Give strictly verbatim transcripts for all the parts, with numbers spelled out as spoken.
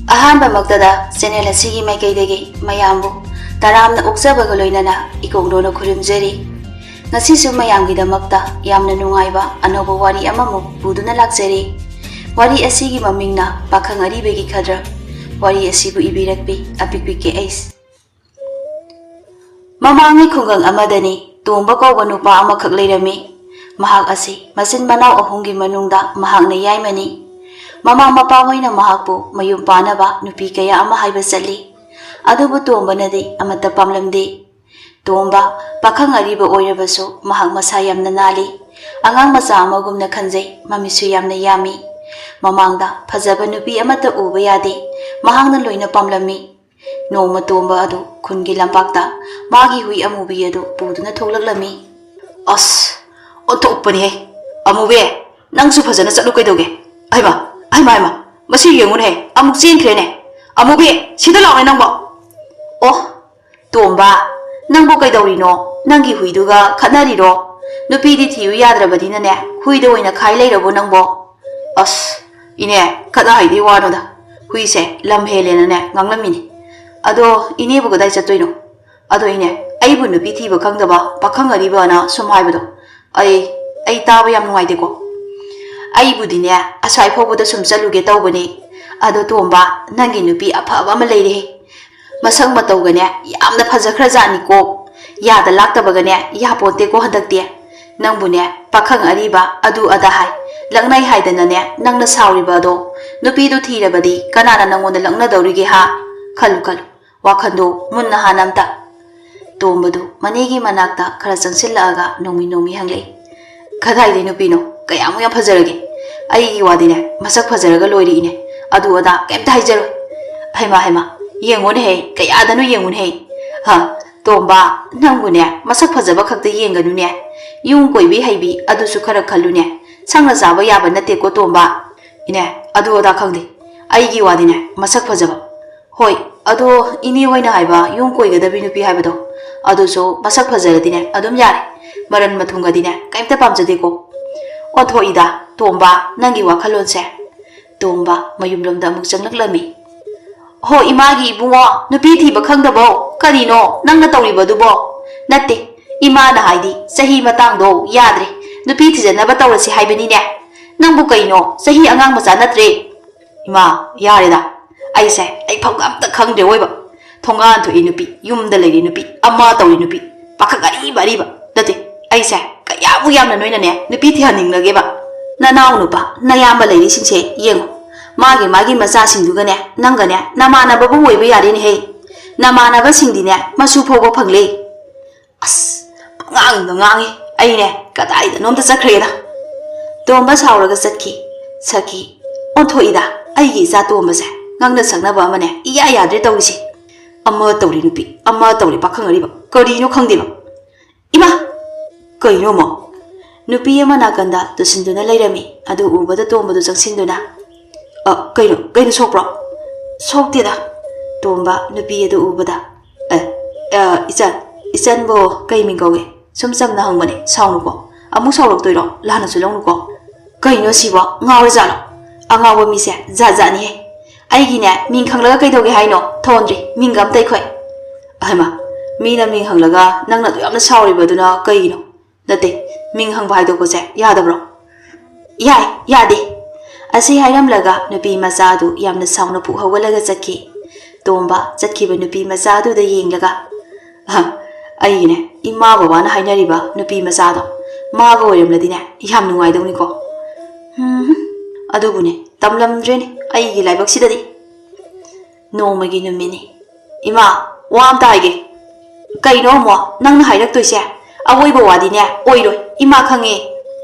ꯑꯍꯥꯟꯕꯃꯛꯇꯗ channel ꯑꯁꯤꯒꯤ ꯃꯥꯏꯀꯩꯗꯒꯤ ꯃꯌꯥꯝꯕꯨ ꯇꯔꯥꯝꯅ ꯑꯣꯛꯆꯕꯒ ꯂꯣꯏꯅꯅ ꯏꯀꯣꯛꯂꯣꯅ ꯈꯨꯔꯨꯝꯖꯔꯤ꯫ ꯉꯁꯤꯁꯨ ꯃꯌꯥꯝꯒꯤꯗꯃꯛꯇ ꯌꯥꯝꯅ ꯅꯨꯡꯉꯥꯏꯕ ꯑꯅꯧꯕ ꯋꯥꯔꯤ ꯑꯃꯃꯨꯛ ꯄꯨꯗꯨꯅ ꯂꯥꯛꯆꯔꯤ꯫ ꯋꯥꯔꯤ ꯑꯁꯤꯒꯤ ꯃꯃꯤꯡꯅ ꯄꯥꯈꯪ ꯑꯔꯤꯕꯒꯤ ꯈꯗ꯭ꯔꯛ꯫ ꯋꯥꯔꯤ ꯑꯁꯤꯕꯨ ꯏꯕꯤꯔꯛꯄꯤ ꯑꯄꯤꯛꯄꯤ ꯀꯦ ꯑꯩꯁ꯫ ꯃꯃꯥꯡꯉꯩ ꯈꯨꯡꯒꯪ ꯑꯃꯗꯅꯤ ꯇꯣꯝꯕ ꯀꯧꯕ ꯅꯨꯄꯥ ꯑꯃꯈꯛ ꯂꯩꯔꯝꯃꯤ꯫ ꯃꯍꯥꯛ ꯑꯁꯤ ꯃꯆꯤꯟ ꯃꯅꯥꯎ ꯑꯍꯨꯝꯒꯤ ꯃꯅꯨꯡꯗ ꯃꯍꯥꯛꯅ ꯌꯥꯏꯃꯅꯤ꯫ ꯃꯃꯥ ꯃꯄꯥ ꯍꯣꯏꯅ ꯃꯍꯥꯛꯄꯨ ꯃꯌꯨꯝ ꯄꯥꯅꯕ ꯅꯨꯄꯤ ꯀꯌꯥ ꯑꯃ ꯍꯥꯏꯕ ꯆꯠꯂꯤ꯫ ꯑꯗꯨꯕꯨ ꯇꯣꯝꯕꯅꯗꯤ ꯑꯃꯠꯇ ꯄꯥꯝꯂꯝꯗꯦ꯫ ꯇꯣꯝꯕ ꯄꯥꯈꯪ ꯑꯔꯤꯕ ꯑꯣꯏꯔꯕꯁꯨ ꯃꯍꯥꯛ ꯃꯁꯥ ꯌꯥꯝꯅ ꯅꯥꯜꯂꯤ꯫ ꯑꯉꯥꯡ ꯃꯆꯥ ꯑꯃꯒꯨꯝꯅ ꯈꯟꯖꯩ, ꯃꯃꯤꯠꯁꯨ ꯌꯥꯝꯅ ꯌꯥꯝꯃꯤ꯫ ꯃꯃꯥꯡꯗ ꯐꯖꯕ ꯅꯨꯄꯤ ꯑꯃꯠꯇ ꯎꯕ ꯌꯥꯗꯦ꯫ ꯃꯍꯥꯛꯅ ꯂꯣꯏꯅ ꯄꯥꯝꯂꯝꯃꯤ꯫ ꯅꯣꯡꯃ ꯇꯣꯝꯕ ꯑꯗꯨ ꯈꯨꯟꯒꯤ ꯂꯝꯄꯥꯛꯇ ꯃꯥꯒꯤ ꯍꯨꯏ ꯑꯃꯨꯕꯤ ꯑꯗꯨ ꯄꯨꯗꯨꯅ ꯊꯣꯛꯂꯛꯂꯝꯃꯤ꯫ "ꯑꯁ, ꯑꯣꯟꯊꯣꯛꯄꯅꯤꯍꯦ! ꯑꯃꯨꯕꯤ, ꯅꯪꯁꯨ ꯐꯖꯅ ꯆꯠꯂꯨ ꯀꯩꯗꯧꯒꯦ? ꯍꯩꯃꯥ, ꯍꯩꯃꯥ, ꯍꯩꯃꯥ! ꯃꯁꯤ ꯌꯦꯡꯉꯨꯅꯦꯍꯦ, ꯑꯃꯨꯛ ꯆꯦꯟꯈ꯭ꯔꯦꯅꯦ! ꯑꯃꯨꯕꯤ, ꯁꯤꯗ ꯂꯥꯛꯑꯣꯅꯦ ꯅꯪꯕꯣ!" "ꯑꯣ, ꯇꯣꯝꯕ, ꯅꯪꯕꯨ ꯀꯩꯗꯧꯔꯤꯅꯣ? ꯅꯪꯒꯤ ꯍꯨꯏꯗꯨꯒ ꯈꯠꯅꯔꯤꯔꯣ? ꯅꯨꯄꯤꯗꯤ ꯊꯤꯌꯨ ꯌꯥꯗ꯭ꯔꯕꯅꯤꯅꯅꯦ, ꯍꯨꯏꯗ ꯑꯣꯏꯅ ꯈꯥꯏ ꯂꯩꯔꯕꯣ ꯅꯪꯕꯣ?" "ꯑꯁ, ꯏꯅꯦ, ꯈꯠꯅ ꯍꯩꯗꯤ ꯋꯥꯅꯣꯗ, ꯍꯨꯏꯁꯦ ꯂꯝ ꯍꯦꯜꯂꯦꯅꯅꯦ ꯉꯥꯡꯂꯝꯃꯤꯅꯤ꯫ ꯑꯗꯣ ꯏꯅꯦꯕꯨ ꯀꯗꯥꯏ ꯆꯠꯇꯣꯏꯅꯣ?" "ꯑꯗꯣ ꯏꯅꯦ, ꯑꯩꯕꯨ ꯅꯨꯄꯤ ꯊꯤꯕ ꯈꯪꯗꯕ ꯄꯥꯈꯪ ꯑꯔꯤꯕꯅ ꯁꯨꯝ ꯍꯥꯏꯕꯗꯣ ꯑꯩ, ꯑꯩ ꯇꯥꯕ ꯌꯥꯝ ꯅꯨꯡꯉꯥꯏꯇꯦꯀꯣ꯫ ꯑꯩꯕꯨꯗꯤꯅꯦ, ꯑꯁ꯭ꯋꯥꯏ ꯐꯥꯎꯕꯗ ꯁꯨꯝ ꯆꯠꯂꯨꯒꯦ ꯇꯧꯕꯅꯤ꯫ ꯑꯗꯣ ꯇꯣꯝꯕ, ꯅꯪꯒꯤ ꯅꯨꯄꯤ ꯑꯐꯕ ꯑꯃ ꯂꯩꯔꯦ꯫ ꯃꯁꯛ ꯃꯇꯧꯒꯅꯦ ꯌꯥꯝꯅ ꯐꯖꯈ꯭ꯔꯖꯥꯠꯅꯤꯀꯣ꯫ ꯌꯥꯗ ꯂꯥꯛꯇꯕꯒꯅꯦ ꯌꯥꯄꯣꯟꯇꯦꯀꯣ ꯍꯟꯗꯛꯇꯤ꯫ ꯅꯪꯕꯨꯅꯦ ꯄꯥꯈꯪ ꯑꯔꯤꯕ ꯑꯗꯨ ꯑꯗꯥ ꯍꯥꯏ, ꯂꯛꯅꯩ ꯍꯥꯏꯗꯅꯅꯦ ꯅꯪꯅ ꯁꯥꯎꯔꯤꯕ ꯑꯗꯣ꯫ ꯅꯨꯄꯤꯗꯨ ꯊꯤꯔꯕꯗꯤ ꯀꯅꯥꯅ ꯅꯪꯉꯣꯟꯗ ꯂꯛꯅꯗꯧꯔꯤꯒꯦ ꯍꯥ? ꯈꯜꯂꯨ ꯈꯜꯂꯨ, ꯋꯥꯈꯜꯗꯣ ꯃꯨꯟꯅ ꯍꯥꯟꯅ ꯑꯝꯇ꯫ ꯇꯣꯝꯕꯗꯨ ꯃꯅꯦꯒꯤ ꯃꯅꯥꯛꯇ ꯈꯔ ꯆꯪꯁꯤꯜꯂꯛꯑꯒ ꯅꯣꯡꯃꯤ ꯅꯣꯡꯃꯤ ꯍꯪꯂꯛꯏ꯫ "ꯀꯗꯥꯏꯗꯩ ꯅꯨꯄꯤꯅꯣ? ꯀꯌꯥꯃꯨꯛ ꯌꯥꯝ ꯐꯖꯔꯒꯦ? ꯑꯩꯒꯤ ꯋꯥꯗꯤꯅꯦ, ꯃꯁꯛ ꯐꯖꯔꯒ ꯂꯣꯏꯔꯦ ꯏꯅꯦ꯫ ꯑꯗꯨ ꯑꯗꯥ ꯀꯩꯝꯇ ꯍꯥꯏꯖꯔꯣꯏ꯫" "ꯍꯩꯃꯥ, ꯍꯩꯃꯥ, ꯌꯦꯡꯉꯨꯅꯦꯍꯦ, ꯀꯌꯥꯗꯅꯣ ꯌꯦꯡꯉꯨꯅꯦꯍꯦ꯫ ꯍꯥ, ꯇꯣꯝꯕ, ꯅꯪꯕꯨꯅꯦ, ꯃꯁꯛ ꯐꯖꯕ ꯈꯛꯇ ꯌꯦꯡꯒꯅꯨꯅꯦ꯫ ꯌꯨꯝ ꯀꯣꯏꯕꯤ ꯍꯩꯕꯤ ꯑꯗꯨꯁꯨ ꯈꯔ ꯈꯜꯂꯨꯅꯦ꯫ ꯁꯪꯅ ꯆꯥꯕ ꯌꯥꯕ ꯅꯠꯇꯦꯀꯣ ꯇꯣꯝꯕ꯫" "ꯏꯅꯦ, ꯑꯗꯨ ꯑꯗꯥ ꯈꯪꯗꯦ꯫ ꯑꯩꯒꯤ ꯋꯥꯗꯤꯅꯦ, ꯃꯁꯛ ꯐꯖꯕ꯫" "ꯍꯣꯏ, ꯑꯗꯣ ꯏꯅꯦ ꯍꯣꯏꯅ ꯍꯥꯏꯕ ꯌꯨꯝ ꯀꯣꯏꯒꯗꯕꯤ ꯅꯨꯄꯤ ꯍꯥꯏꯕꯗꯣ, ꯑꯗꯨꯁꯨ ꯃꯁꯛ ꯐꯖꯔꯗꯤꯅꯦ ꯑꯗꯨꯝ ꯌꯥꯔꯦ꯫ ꯃꯔꯟ ꯃꯊꯨꯝꯒꯗꯤꯅꯦ ꯀꯩꯝꯇ ꯄꯥꯝꯖꯗꯦꯀꯣ꯫" "ꯑꯣꯟꯊꯣꯛꯏꯗ, ꯇꯣꯝꯕ, ꯅꯪꯒꯤ ꯋꯥꯈꯜꯂꯣꯟꯁꯦ꯫" ꯇꯣꯝꯕ ꯃꯌꯨꯝꯂꯣꯝꯗ ꯑꯃꯨꯛ ꯆꯪꯂꯛꯂꯝꯃꯤ꯫ ꯍꯣ, ꯏꯃꯥꯒꯤ ꯏꯕꯨꯡꯉꯣ, ꯅꯨꯄꯤ ꯊꯤꯕ ꯈꯪꯗꯕꯧ? ꯀꯔꯤꯅꯣ ꯅꯪꯅ ꯇꯧꯔꯤꯕꯗꯨꯕꯣ? ꯅꯠꯇꯦ, ꯏꯃꯥꯅ ꯍꯥꯏꯗꯤ ꯆꯍꯤ ꯃꯇꯥꯡꯗꯣ ꯌꯥꯗ꯭ꯔꯦ, ꯅꯨꯄꯤ ꯊꯤꯖꯅꯕ ꯇꯧꯔꯁꯤ ꯍꯥꯏꯕꯅꯤꯅꯦ꯫ ꯅꯪꯕꯨ ꯀꯩꯅꯣ, ꯆꯍꯤ ꯑꯉꯥꯡ ꯃꯆꯥ ꯅꯠꯇ꯭ꯔꯦ꯫ ꯏꯃꯥ, ꯌꯥꯔꯦꯗ꯫ ꯑꯩꯁꯦ ꯑꯩ ꯐꯝꯒ ꯑꯝꯇ ꯈꯪꯗ꯭ꯔꯦ ꯑꯣꯏꯕ꯫ ꯊꯣꯡꯒꯥꯟ ꯊꯣꯛꯏ ꯅꯨꯄꯤ, ꯌꯨꯝꯗ ꯂꯩꯔꯤ ꯅꯨꯄꯤ, ꯑꯃ ꯇꯧꯔꯤ ꯅꯨꯄꯤ, ꯄꯥꯈꯪ ꯑꯔꯤꯕ ꯑꯔꯤꯕ꯫ ꯅꯠꯇꯦ, ꯑꯩꯁꯦ ꯀꯌꯥꯃꯨꯛ ꯌꯥꯝꯅ ꯅꯣꯏꯅꯅꯦ ꯅꯨꯄꯤ ꯊꯤꯍꯟꯅꯤꯡꯂꯒꯦꯕ? ꯅꯅꯥꯎ ꯅꯨꯄꯥ, ꯅꯌꯥꯝꯕ ꯂꯩꯔꯤꯁꯤꯡꯁꯦ ꯌꯦꯡꯉꯨ꯫ ꯃꯥꯒꯤ ꯃꯥꯒꯤ ꯃꯆꯥꯁꯤꯡꯗꯨꯒꯅꯦ, ꯅꯪꯒꯅꯦ ꯅꯃꯥꯟꯅꯕꯕꯨ ꯑꯣꯏꯕ ꯌꯥꯔꯦꯅꯦꯍꯦ꯫ ꯅꯃꯥꯟꯅꯕꯁꯤꯡꯗꯤꯅꯦ ꯃꯁꯨ ꯐꯥꯎꯕ ꯐꯪꯂꯦ꯫ ꯑꯁ, ꯉꯥꯡꯗ ꯉꯥꯡꯉꯤ꯫ ꯑꯩꯅꯦ ꯀꯗꯥꯏꯗꯅꯣꯝꯇ ꯆꯠꯈ꯭ꯔꯦꯗ꯫ ꯇꯣꯝꯕ ꯁꯥꯎꯔꯒ ꯆꯠꯈꯤ꯫ ꯁꯈꯤ, ꯑꯣꯟꯊꯣꯛꯏꯗ, ꯑꯩꯒꯤ ꯏꯆꯥ ꯇꯣꯝꯕꯁꯦ꯫ ꯉꯥꯡꯅ ꯁꯛꯅꯕ ꯑꯃꯅꯦ ꯏꯌꯥ ꯌꯥꯗ꯭ꯔꯦ ꯇꯧꯔꯤꯁꯦ꯫ ꯑꯃ ꯇꯧꯔꯤ ꯅꯨꯄꯤ, ꯑꯃ ꯇꯧꯔꯤ ꯄꯥꯈꯪ ꯑꯔꯤꯕ꯫ ꯀꯔꯤꯅꯣ ꯈꯪꯗꯦꯕ꯫ ꯏꯃꯥ! ꯀꯩꯅꯣ ꯑꯃ? ꯅꯨꯄꯤ ꯑꯃ ꯅꯥꯀꯟꯗ ꯇꯨꯁꯤꯟꯗꯨꯅ ꯂꯩꯔꯝꯃꯤ꯫ ꯑꯗꯨ ꯎꯕꯗ ꯇꯣꯝꯕꯗꯨ ꯆꯪꯁꯤꯟꯗꯨꯅ, "ꯑ, ꯀꯩꯅꯣ, ꯀꯩꯅꯣ ꯁꯣꯛꯄ꯭ꯔꯣ?" "ꯁꯣꯛꯇꯦꯗ꯫" ꯇꯣꯝꯕ ꯅꯨꯄꯤ ꯑꯗꯨ ꯎꯕꯗ, "ꯑꯦ, ꯑ, ꯏꯆꯟ, ꯏꯆꯟꯕꯨ ꯀꯩ ꯃꯤꯡ ꯀꯧꯒꯦ? ꯁꯨꯝ ꯆꯝꯅ ꯍꯪꯕꯅꯦ, ꯁꯥꯎꯅꯨꯀꯣ꯫ ꯑꯃꯨꯛ ꯁꯥꯎꯔꯛꯇꯣꯏꯔꯣ? ꯂꯥꯟꯅꯁꯨ ꯂꯧꯅꯨꯀꯣ꯫" "ꯀꯩꯅꯣ ꯁꯤꯕꯣ? ꯉꯥꯎꯔꯖꯥꯠꯂꯣ? ꯑꯉꯥꯎꯕ ꯃꯤꯁꯦ ꯖꯥꯠ ꯖꯥꯠꯅꯤꯍꯦ꯫ ꯑꯩꯒꯤꯅꯦ ꯃꯤꯡ ꯈꯪꯂꯒ ꯀꯩꯗꯧꯒꯦ ꯍꯥꯏꯅꯣ? ꯊꯣꯟꯗ꯭ꯔꯤ, ꯃꯤꯡꯒ ꯑꯝꯇ ꯑꯩꯈꯣꯏ꯫" "ꯑꯍꯩꯃ, ꯃꯤꯅ ꯃꯤꯡ ꯍꯪꯂꯒ ꯅꯪꯅ ꯑꯗꯨ ꯌꯥꯝꯅ ꯁꯥꯎꯔꯤꯕꯗꯨꯅ ꯀꯩꯒꯤꯅꯣ? ꯅꯠꯇꯦ, ꯃꯤꯡ ꯍꯪꯕ ꯍꯥꯏꯗꯣꯛꯄꯁꯦ ꯌꯥꯗꯕ꯭ꯔꯣ?" "ꯌꯥꯏ, ꯌꯥꯗꯦ꯫" ꯑꯁꯤ ꯍꯥꯏꯔꯝꯂꯒ ꯅꯨꯄꯤ ꯃꯆꯥ ꯑꯗꯨ ꯌꯥꯝꯅ ꯁꯥꯎꯅ ꯄꯨꯛ ꯍꯧꯒꯠꯂꯒ ꯆꯠꯈꯤ꯫ ꯇꯣꯝꯕ ꯆꯠꯈꯤꯕ ꯅꯨꯄꯤ ꯃꯆꯥ ꯑꯗꯨꯗ ꯌꯦꯡꯂꯒ, "ꯑꯍ, ꯑꯩꯒꯤꯅꯦ ꯏꯃꯥ ꯕꯕꯥꯅ ꯍꯥꯏꯅꯔꯤꯕ ꯅꯨꯄꯤ ꯃꯆꯥꯗꯣ ꯃꯥꯒ ꯑꯣꯏꯔꯝꯂꯗꯤꯅꯦ ꯌꯥꯝ ꯅꯨꯡꯉꯥꯏꯗꯧꯅꯤꯀꯣ꯫ ꯎꯝ, ꯑꯗꯨꯕꯨꯅꯦ ꯇꯝꯂꯝꯗ꯭ꯔꯦꯅꯦ ꯑꯩꯒꯤ ꯂꯥꯏꯕꯛꯁꯤꯗꯗꯤ꯫" ꯅꯣꯡꯃꯒꯤ ꯅꯨꯃꯤꯠꯅꯤ꯫ "ꯏꯃꯥ, ꯋꯥ ꯑꯝꯇ ꯍꯥꯏꯒꯦ꯫" "ꯀꯩꯅꯣ ꯑꯃꯨꯛ ꯅꯪꯅ ꯍꯥꯏꯔꯛꯇꯣꯏꯁꯦ? ꯑꯋꯣꯏꯕ ꯋꯥꯗꯤꯅꯦ ꯑꯣꯏꯔꯣꯏ, ꯏꯃꯥ ꯈꯪꯉꯦ꯫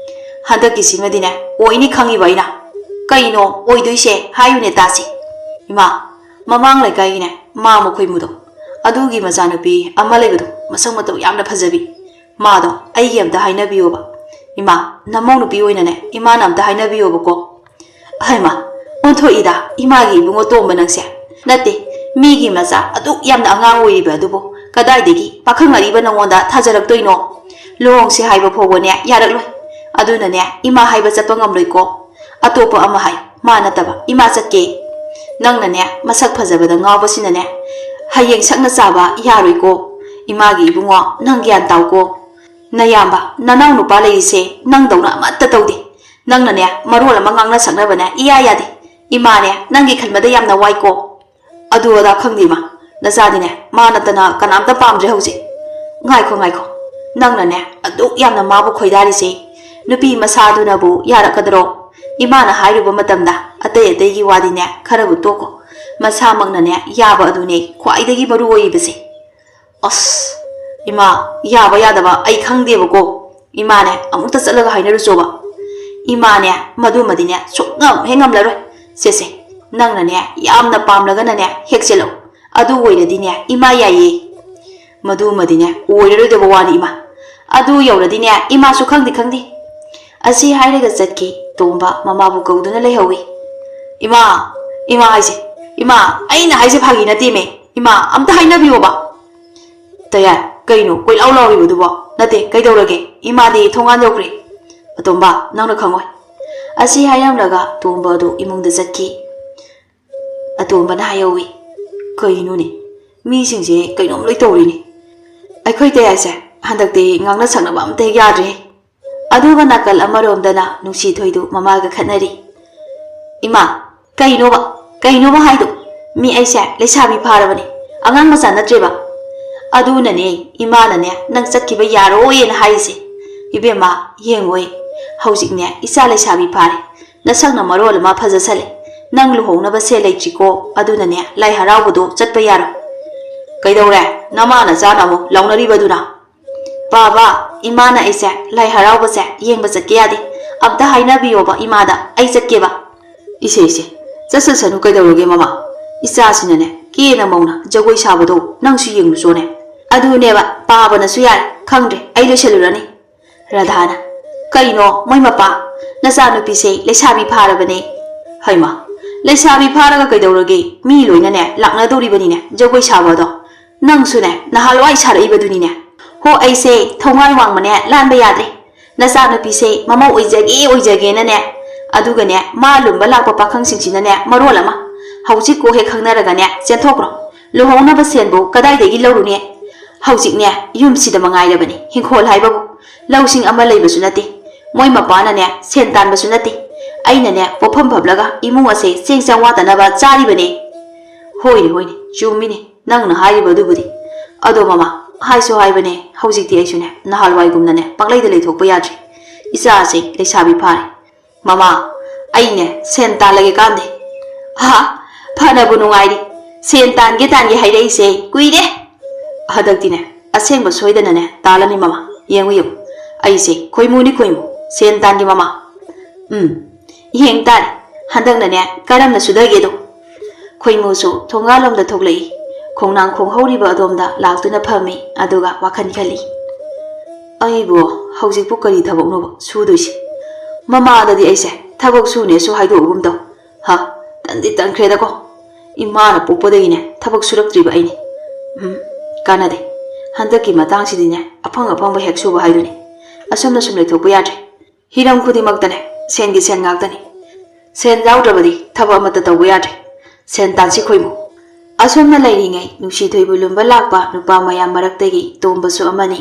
ꯍꯟꯗꯛꯀꯤꯁꯤꯃꯗꯤꯅꯦ ꯑꯣꯏꯅꯤ ꯈꯪꯉꯤꯕ ꯑꯩꯅ꯫" "ꯀꯩꯅꯣ ꯑꯣꯏꯗꯣꯏꯁꯦ? ꯍꯥꯏꯌꯨꯅꯦ ꯇꯥꯁꯤ꯫" "ꯏꯃꯥ, ꯃꯃꯥꯡ ꯂꯩꯀꯥꯏꯒꯤꯅꯦ ꯃꯥ ꯃꯈꯣꯏ ꯃꯨꯗꯣ, ꯑꯗꯨꯒꯤ ꯃꯆꯥꯅꯨꯄꯤ ꯑꯃ ꯂꯩꯕꯗꯣ, ꯃꯁꯛ ꯃꯇꯧ ꯌꯥꯝꯅ ꯐꯖꯕꯤ, ꯃꯥꯗꯣ ꯑꯩꯒꯤ ꯑꯝꯇ ꯍꯥꯏꯅꯕꯤꯌꯣꯕ꯫ ꯏꯃꯥ, ꯅꯃꯧ ꯅꯨꯄꯤ ꯑꯣꯏꯅꯅꯦ ꯏꯃꯥꯅ ꯑꯝꯇ ꯍꯥꯏꯅꯕꯤꯌꯣꯕꯀꯣ꯫" "ꯍꯩꯃꯥ, ꯑꯣꯟꯊꯣꯛꯏꯗ ꯏꯃꯥꯒꯤ ꯏꯕꯨꯡꯉꯣ ꯇꯣꯝꯕ ꯅꯪꯁꯦ꯫ ꯅꯠꯇꯦ, ꯃꯤꯒꯤ ꯃꯆꯥ ꯑꯗꯨꯛ ꯌꯥꯝꯅ ꯑꯉꯥꯡ ꯑꯣꯏꯔꯤꯕ ꯑꯗꯨꯕꯨ ꯀꯗꯥꯏꯗꯒꯤ ꯄꯥꯈꯪ ꯑꯔꯤꯕ ꯅꯉꯣꯟꯗ ꯊꯥꯖꯔꯛꯇꯣꯏꯅꯣ? ꯂꯨꯍꯣꯡꯁꯦ ꯍꯥꯏꯕ ꯐꯥꯎꯕꯅꯦ ꯌꯥꯔꯛꯂꯣꯏ꯫ ꯑꯗꯨꯅꯅꯦ ꯏꯃꯥ ꯍꯥꯏꯕ ꯆꯠꯄ ꯉꯝꯂꯣꯏꯀꯣ꯫ ꯑꯇꯣꯞꯄ ꯑꯃ ꯍꯥꯏ, ꯃꯥ ꯅꯠꯇꯕ ꯏꯃꯥ ꯆꯠꯀꯦ꯫" ꯅꯪꯅꯅꯦ, ꯃꯁꯛ ꯐꯖꯕꯗ ꯉꯥꯎꯕꯁꯤꯅꯅꯦ, ꯍꯌꯦꯡ ꯁꯛꯅ ꯆꯥꯕ ꯌꯥꯔꯣꯏꯀꯣ꯫ ꯏꯃꯥꯒꯤ ꯏꯕꯨꯡꯉꯣ, ꯅꯪ ꯒ꯭ꯌꯥꯟ ꯇꯥꯎꯀꯣ꯫ ꯅꯌꯥꯝꯕ, ꯅꯅꯥꯎ ꯅꯨꯄꯥ ꯂꯩꯔꯤꯁꯦ ꯅꯪꯗꯧꯅ ꯑꯃꯠꯇ ꯇꯧꯗꯦ꯫ ꯅꯪꯅꯅꯦ, ꯃꯔꯣꯜ ꯑꯃ ꯉꯥꯡꯅ ꯁꯛꯅꯕꯅꯦ ꯏꯌꯥ ꯌꯥꯗꯦ꯫ ꯏꯃꯥꯅꯦ, ꯅꯪꯒꯤ ꯈꯟꯕꯗ ꯌꯥꯝꯅ ꯋꯥꯏꯀꯣ꯫ ꯑꯗꯨ ꯑꯗꯥ ꯈꯪꯗꯦ ꯏꯃꯥ, ꯅꯆꯥꯗꯤꯅꯦ, ꯃꯥ ꯅꯠꯇꯅ ꯀꯅꯥꯝꯇ ꯄꯥꯝꯗ꯭ꯔꯦ ꯍꯧꯖꯤꯛ꯫ ꯉꯥꯏꯈꯣ, ꯉꯥꯏꯈꯣ, ꯅꯪꯅꯅꯦ ꯑꯗꯨꯛ ꯌꯥꯝꯅ ꯃꯥꯕꯨ ꯈꯣꯏꯗꯥꯔꯤꯁꯦ, ꯅꯨꯄꯤ ꯃꯁꯥꯗꯨꯅꯕꯨ ꯌꯥꯔꯛꯀꯗ꯭ꯔꯣ? ꯏꯃꯥꯅ ꯍꯥꯏꯔꯨꯕ ꯃꯇꯝꯗ ꯑꯇꯩ ꯑꯇꯩꯒꯤ ꯋꯥꯗꯤꯅꯦ ꯈꯔꯕꯨ ꯇꯣꯛꯈꯣ, ꯃꯁꯥꯃꯛꯅꯅꯦ ꯌꯥꯕ ꯑꯗꯨꯅꯦ ꯈ꯭ꯋꯥꯏꯗꯒꯤ ꯃꯔꯨ ꯑꯣꯏꯔꯤꯕꯁꯦ꯫ ꯑꯁ, ꯏꯃꯥ, ꯌꯥꯕ ꯌꯥꯗꯕ ꯑꯩ ꯈꯪꯗꯦꯕꯀꯣ꯫ ꯏꯃꯥꯅꯦ, ꯑꯃꯨꯛꯇ ꯆꯠꯂꯒ ꯍꯥꯏꯅꯔꯨꯆꯣꯕ꯫ ꯏꯃꯥꯅꯦ, ꯃꯗꯨꯃꯗꯤꯅꯦ ꯁꯨꯛꯉꯝ ꯍꯦꯛ ꯉꯝꯂꯔꯣꯏ꯫ ꯁꯦꯁꯦ, ꯅꯪꯅꯅꯦ ꯌꯥꯝꯅ ꯄꯥꯝꯂꯒꯅꯅꯦ ꯍꯦꯛ ꯆꯦꯜꯂꯛꯎ꯫ ꯑꯗꯨ ꯑꯣꯏꯔꯗꯤꯅꯦ ꯏꯃꯥ ꯌꯥꯏꯌꯦ꯫ ꯃꯗꯨꯃꯗꯤꯅꯦ ꯑꯣꯏꯔꯔꯣꯏꯗꯕ ꯋꯥꯅꯤ ꯏꯃꯥ꯫ ꯑꯗꯨ ꯌꯧꯔꯗꯤꯅꯦ ꯏꯃꯥꯁꯨ ꯈꯪꯗꯤ ꯈꯪꯗꯦ꯫ ꯑꯁꯤ ꯍꯥꯏꯔꯒ ꯆꯠꯈꯤ꯫ ꯇꯣꯝꯕ ꯃꯃꯥꯕꯨ ꯀꯧꯗꯨꯅ ꯂꯩꯍꯧꯏ꯫ "ꯏꯃꯥ, ꯏꯃꯥ ꯍꯥꯏꯁꯦ, ꯏꯃꯥ, ꯑꯩꯅ ꯍꯥꯏꯁꯦ ꯐꯥꯒꯤ ꯅꯠꯇꯦꯃꯦ꯫ ꯏꯃꯥ, ꯑꯝꯇ ꯍꯥꯏꯅꯕꯤꯌꯣꯕ꯫" "ꯇꯌꯥꯏ, ꯀꯩꯅꯣ ꯀꯣꯏꯂꯥꯎ ꯂꯥꯎꯔꯤꯕꯗꯨꯕꯣ? ꯅꯠꯇꯦ, ꯀꯩꯗꯧꯔꯒꯦ? ꯏꯃꯥꯗꯤ ꯊꯣꯡꯒꯥꯟ ꯌꯧꯈ꯭ꯔꯦ꯫" "ꯑꯇꯣꯝꯕ, ꯅꯪꯅ ꯈꯪꯉꯣꯏ꯫" ꯑꯁꯤ ꯍꯥꯏꯔꯝꯂꯒ ꯇꯣꯝꯕ ꯑꯗꯨ ꯏꯃꯨꯡꯗ ꯆꯠꯈꯤ꯫ ꯑꯇꯣꯝꯕꯅ ꯍꯥꯏꯍꯧꯏ, "ꯀꯩꯅꯣꯅꯦ, ꯃꯤꯁꯤꯡꯁꯦ ꯀꯩꯅꯣꯝ ꯂꯣꯏ ꯇꯧꯔꯤꯅꯦ꯫ ꯑꯩꯈꯣꯏ ꯇꯌꯥꯏꯁꯦ ꯍꯟꯗꯛꯇꯤ ꯉꯥꯡꯅ ꯁꯛꯅꯕ ꯑꯝꯇ ꯍꯦꯛ ꯌꯥꯗ꯭ꯔꯦ꯫" ꯑꯗꯨꯒ ꯅꯥꯀꯜ ꯑꯃꯔꯣꯝꯗꯅ ꯅꯨꯡꯁꯤꯊꯣꯏꯗꯨ ꯃꯃꯥꯒ ꯈꯠꯅꯔꯤ꯫ "ꯏꯃꯥ, ꯀꯩꯅꯣꯕ, ꯀꯩꯅꯣꯕ ꯍꯥꯏꯗꯣ? ꯃꯤ ꯑꯩꯁꯦ ꯂꯩꯁꯥꯕꯤ ꯐꯥꯔꯕꯅꯦ, ꯑꯉꯥꯡ ꯃꯆꯥ ꯅꯠꯇ꯭ꯔꯦꯕ꯫ ꯑꯗꯨꯅꯅꯦ ꯏꯃꯥꯅꯅꯦ ꯅꯪ ꯆꯠꯈꯤꯕ ꯌꯥꯔꯣꯏꯅ ꯍꯥꯏꯔꯤꯁꯦ꯫ ꯏꯕꯦꯝꯃ, ꯌꯦꯡꯉꯣꯏ, ꯍꯧꯖꯤꯛꯅꯦ ꯏꯆꯥ ꯂꯩꯁꯥꯕꯤ ꯐꯥꯔꯦ, ꯅꯁꯛꯅ ꯃꯔꯣꯜ ꯑꯃ ꯐꯖꯁꯜꯂꯦ꯫ ꯅꯪ ꯂꯨꯍꯣꯡꯅꯕ ꯁꯦꯜ ꯂꯩꯇ꯭ꯔꯤꯀꯣ, ꯑꯗꯨꯅꯅꯦ ꯂꯥꯏ ꯍꯔꯥꯎꯕꯗꯣ ꯆꯠꯄ ꯌꯥꯔꯣꯏ꯫" "ꯀꯩꯗꯧꯔꯦ? ꯅꯃꯥ ꯅꯆꯥꯅ ꯑꯃꯨꯛ ꯂꯥꯎꯅꯔꯤꯕꯗꯨꯅ?" "ꯕꯥꯕꯥ, ꯏꯃꯥꯅ ꯑꯩꯁꯦ ꯂꯥꯏ ꯍꯔꯥꯎꯕꯁꯦ ꯌꯦꯡꯕ ꯆꯠꯀꯦ ꯌꯥꯗꯦ꯫ ꯑꯝꯇ ꯍꯥꯏꯅꯕꯤꯌꯣꯕ ꯏꯃꯥꯗ, ꯑꯩ ꯆꯠꯀꯦꯕ꯫" "ꯏꯁꯦ, ꯏꯁꯦ, ꯆꯠꯁꯁꯅꯨ ꯀꯩꯗꯧꯔꯒꯦ ꯃꯃꯥ? ꯏꯆꯥꯁꯤꯅꯅꯦ ꯀꯦꯅ ꯃꯧꯅ ꯖꯒꯣꯏ ꯁꯥꯕꯗꯣ ꯅꯪꯁꯨ ꯌꯦꯡꯂꯨꯆꯣꯅꯦ꯫" "ꯑꯗꯨꯅꯦꯕ, ꯄꯥꯕꯅꯁꯨ ꯌꯥꯔꯦ, ꯈꯪꯗ꯭ꯔꯦ, ꯑꯩ ꯂꯣꯏꯁꯜꯂꯨꯔꯅꯤ꯫" ꯔꯥꯙꯥꯅ, "ꯀꯩꯅꯣ ꯃꯣꯏ ꯃꯄꯥ, ꯅꯆꯥꯅꯨꯄꯤꯁꯦ ꯂꯩꯁꯥꯕꯤ ꯐꯥꯔꯕꯅꯦ꯫" "ꯍꯩꯃꯥ, ꯂꯩꯁꯥꯕꯤ ꯐꯥꯔꯒ ꯀꯩꯗꯧꯔꯒꯦ? ꯃꯤ ꯂꯣꯏꯅꯅꯦ ꯂꯥꯛꯅꯗꯧꯔꯤꯕꯅꯤꯅꯦ ꯖꯒꯣꯏ ꯁꯥꯕ ꯑꯗꯣ꯫ ꯅꯪꯁꯨꯅꯦ ꯅꯍꯥꯟꯋꯥꯏ ꯁꯥꯔꯛꯏꯕꯗꯨꯅꯤꯅꯦ꯫" "ꯍꯣ, ꯑꯩꯁꯦ ꯊꯣꯡꯉꯥꯟ ꯋꯥꯡꯃꯅꯦ ꯂꯥꯟꯕ ꯌꯥꯗ꯭ꯔꯦ꯫ ꯅꯆꯥꯅꯨꯄꯤꯁꯦ ꯃꯃꯧ ꯑꯣꯏꯖꯒꯦ ꯑꯣꯏꯖꯒꯦꯅꯅꯦ, ꯑꯗꯨꯒꯅꯦ ꯃꯥ ꯂꯨꯝꯕ ꯂꯥꯛꯄ ꯄꯥꯈꯪꯁꯤꯡꯁꯤꯅꯅꯦ ꯃꯔꯣꯜ ꯑꯃ꯫ ꯍꯧꯖꯤꯛ ꯀꯣꯛ ꯍꯦꯛ ꯈꯪꯅꯔꯒꯅꯦ, ꯆꯦꯟꯊꯣꯛꯈ꯭ꯔꯣ꯫ ꯂꯨꯍꯣꯡꯅꯕ ꯁꯦꯟꯕꯨ ꯀꯗꯥꯏꯗꯒꯤ ꯂꯧꯔꯨꯅꯤ? ꯍꯧꯖꯤꯛꯅꯦ, ꯌꯨꯝꯁꯤꯗ ꯃꯉꯥꯏꯔꯕꯅꯤ, ꯍꯤꯡꯈꯣꯜ ꯍꯥꯏꯕꯕꯨ꯫ ꯂꯧꯁꯤꯡ ꯑꯃ ꯂꯩꯕꯁꯨ ꯅꯠꯇꯦ꯫ ꯃꯣꯏ ꯃꯄꯥꯅꯅꯦ, ꯁꯦꯟ ꯇꯥꯟꯕꯁꯨ ꯅꯠꯇꯦ꯫ ꯑꯩꯅꯅꯦ, ꯄꯣꯠꯐꯝ ꯐꯝꯂꯒ ꯏꯃꯨꯡ ꯑꯁꯦ ꯆꯦꯡ ꯆꯥꯡ ꯋꯥꯠꯇꯅꯕ ꯆꯥꯔꯤꯕꯅꯦ꯫ ꯍꯣꯏꯅꯦ, ꯍꯣꯏꯅꯦ, ꯆꯨꯝꯃꯤꯅꯦ ꯅꯪꯅ ꯍꯥꯏꯔꯤꯕ ꯑꯗꯨꯕꯨꯗꯤ꯫ ꯑꯗꯣ ꯃꯃꯥ, ꯍꯥꯏꯁꯨ ꯍꯥꯏꯕꯅꯦ, ꯍꯧꯖꯤꯛꯇꯤ ꯑꯩꯁꯨꯅꯦ, ꯅꯍꯥꯟꯋꯥꯏꯒꯨꯝꯅꯅꯦ, ꯄꯪꯂꯩꯗ ꯂꯩꯊꯣꯛꯄ ꯌꯥꯗ꯭ꯔꯦ꯫ ꯏꯆꯥꯁꯦ ꯂꯩꯁꯥꯕꯤ ꯐꯥꯔꯦ꯫ ꯃꯃꯥ, ꯑꯩꯅꯦ, ꯁꯦꯟ ꯇꯥꯜꯂꯒꯦ ꯀꯥꯟꯗꯦ꯫ ꯍꯥ, ꯐꯅꯕꯨ ꯅꯨꯡꯉꯥꯏꯔꯤ꯫ ꯁꯦꯟ ꯇꯥꯟꯒꯦ ꯇꯥꯟꯒꯦ ꯍꯥꯏꯔꯛꯏꯁꯦ ꯀꯨꯏꯔꯦ꯫ ꯍꯟꯗꯛꯇꯤꯅꯦ, ꯑꯁꯦꯡꯕ ꯁꯣꯏꯗꯅꯅꯦ, ꯇꯥꯜꯂꯅꯤ ꯃꯃꯥ꯫ ꯌꯦꯡꯉꯨ ꯌꯦꯡꯉꯨ, ꯑꯩꯁꯦ ꯈꯣꯏꯃꯨꯅꯤ ꯈꯣꯏꯃꯨ, ꯁꯦꯟ ꯇꯥꯟꯒꯦ ꯃꯃꯥ꯫ ꯎꯝ, ꯌꯦꯡ ꯇꯥꯔꯦ, ꯍꯟꯗꯛꯅꯅꯦ, ꯀꯔꯝꯅ ꯁꯨꯗꯒꯦꯗꯣ꯫ ꯈꯣꯏꯃꯨꯁꯨ ꯊꯣꯡꯒꯥꯜꯂꯣꯝꯗ ꯊꯣꯛꯂꯛꯏ꯫ ꯈꯣꯡꯅꯥꯡ ꯈꯣꯡꯍꯧꯔꯤꯕ ꯑꯗꯣꯝꯗ ꯂꯥꯛꯇꯨꯅ ꯐꯝꯃꯤ, ꯑꯗꯨꯒ ꯋꯥꯈꯜ ꯈꯜꯂꯤ꯫ ꯑꯩꯕꯨ ꯍꯧꯖꯤꯛꯄꯨ ꯀꯔꯤ ꯊꯕꯛꯅꯣꯕ ꯁꯨꯗꯣꯏꯁꯤ? ꯃꯃꯥꯗꯗꯤ ꯑꯩꯁꯦ ꯊꯕꯛ ꯁꯨꯅꯦꯁꯨ ꯍꯥꯏꯗꯣꯛꯎꯒꯨꯝ ꯇꯧ꯫ ꯍ, ꯇꯟꯗꯤ ꯇꯟꯈ꯭ꯔꯦꯗꯀꯣ꯫ ꯏꯃꯥꯅ ꯄꯣꯛꯄꯗꯒꯤꯅꯦ ꯊꯕꯛ ꯁꯨꯔꯛꯇ꯭ꯔꯤꯕ ꯑꯩꯅꯤ꯫ ꯎꯝ, ꯀꯥꯟꯅꯗꯦ꯫ ꯍꯟꯗꯛꯀꯤ ꯃꯇꯥꯡꯁꯤꯗꯤꯅꯦ, ꯑꯐꯪ ꯑꯐꯪꯕ ꯍꯦꯛ ꯁꯨꯕ ꯍꯥꯏꯗꯨꯅꯤ꯫ ꯑꯁꯨꯝꯅ ꯁꯨꯝ ꯂꯩꯊꯣꯛꯄ ꯌꯥꯗ꯭ꯔꯦ꯫ ꯍꯤꯔꯝ ꯈꯨꯗꯤꯡꯃꯛꯇꯅꯦ, ꯁꯦꯟꯒꯤ ꯁꯦꯟ ꯉꯥꯛꯇꯅꯤ꯫ ꯁꯦꯟ ꯌꯥꯎꯗ꯭ꯔꯕꯗꯤ ꯊꯕꯛ ꯑꯃꯠꯇ ꯇꯧꯕ ꯌꯥꯗ꯭ꯔꯦ꯫ ꯁꯦꯟ ꯇꯥꯟꯁꯤ ꯈꯣꯏꯃꯨ꯫ ꯑꯁꯨꯝꯅ ꯂꯩꯔꯤꯉꯩ, ꯅꯨꯡꯁꯤ ꯊꯣꯏꯕꯨ ꯂꯨꯝꯕ ꯂꯥꯛꯄ ꯅꯨꯄꯥ ꯃꯌꯥꯝ ꯃꯔꯛꯇꯒꯤ ꯇꯣꯝꯕꯁꯨ ꯑꯃꯅꯤ꯫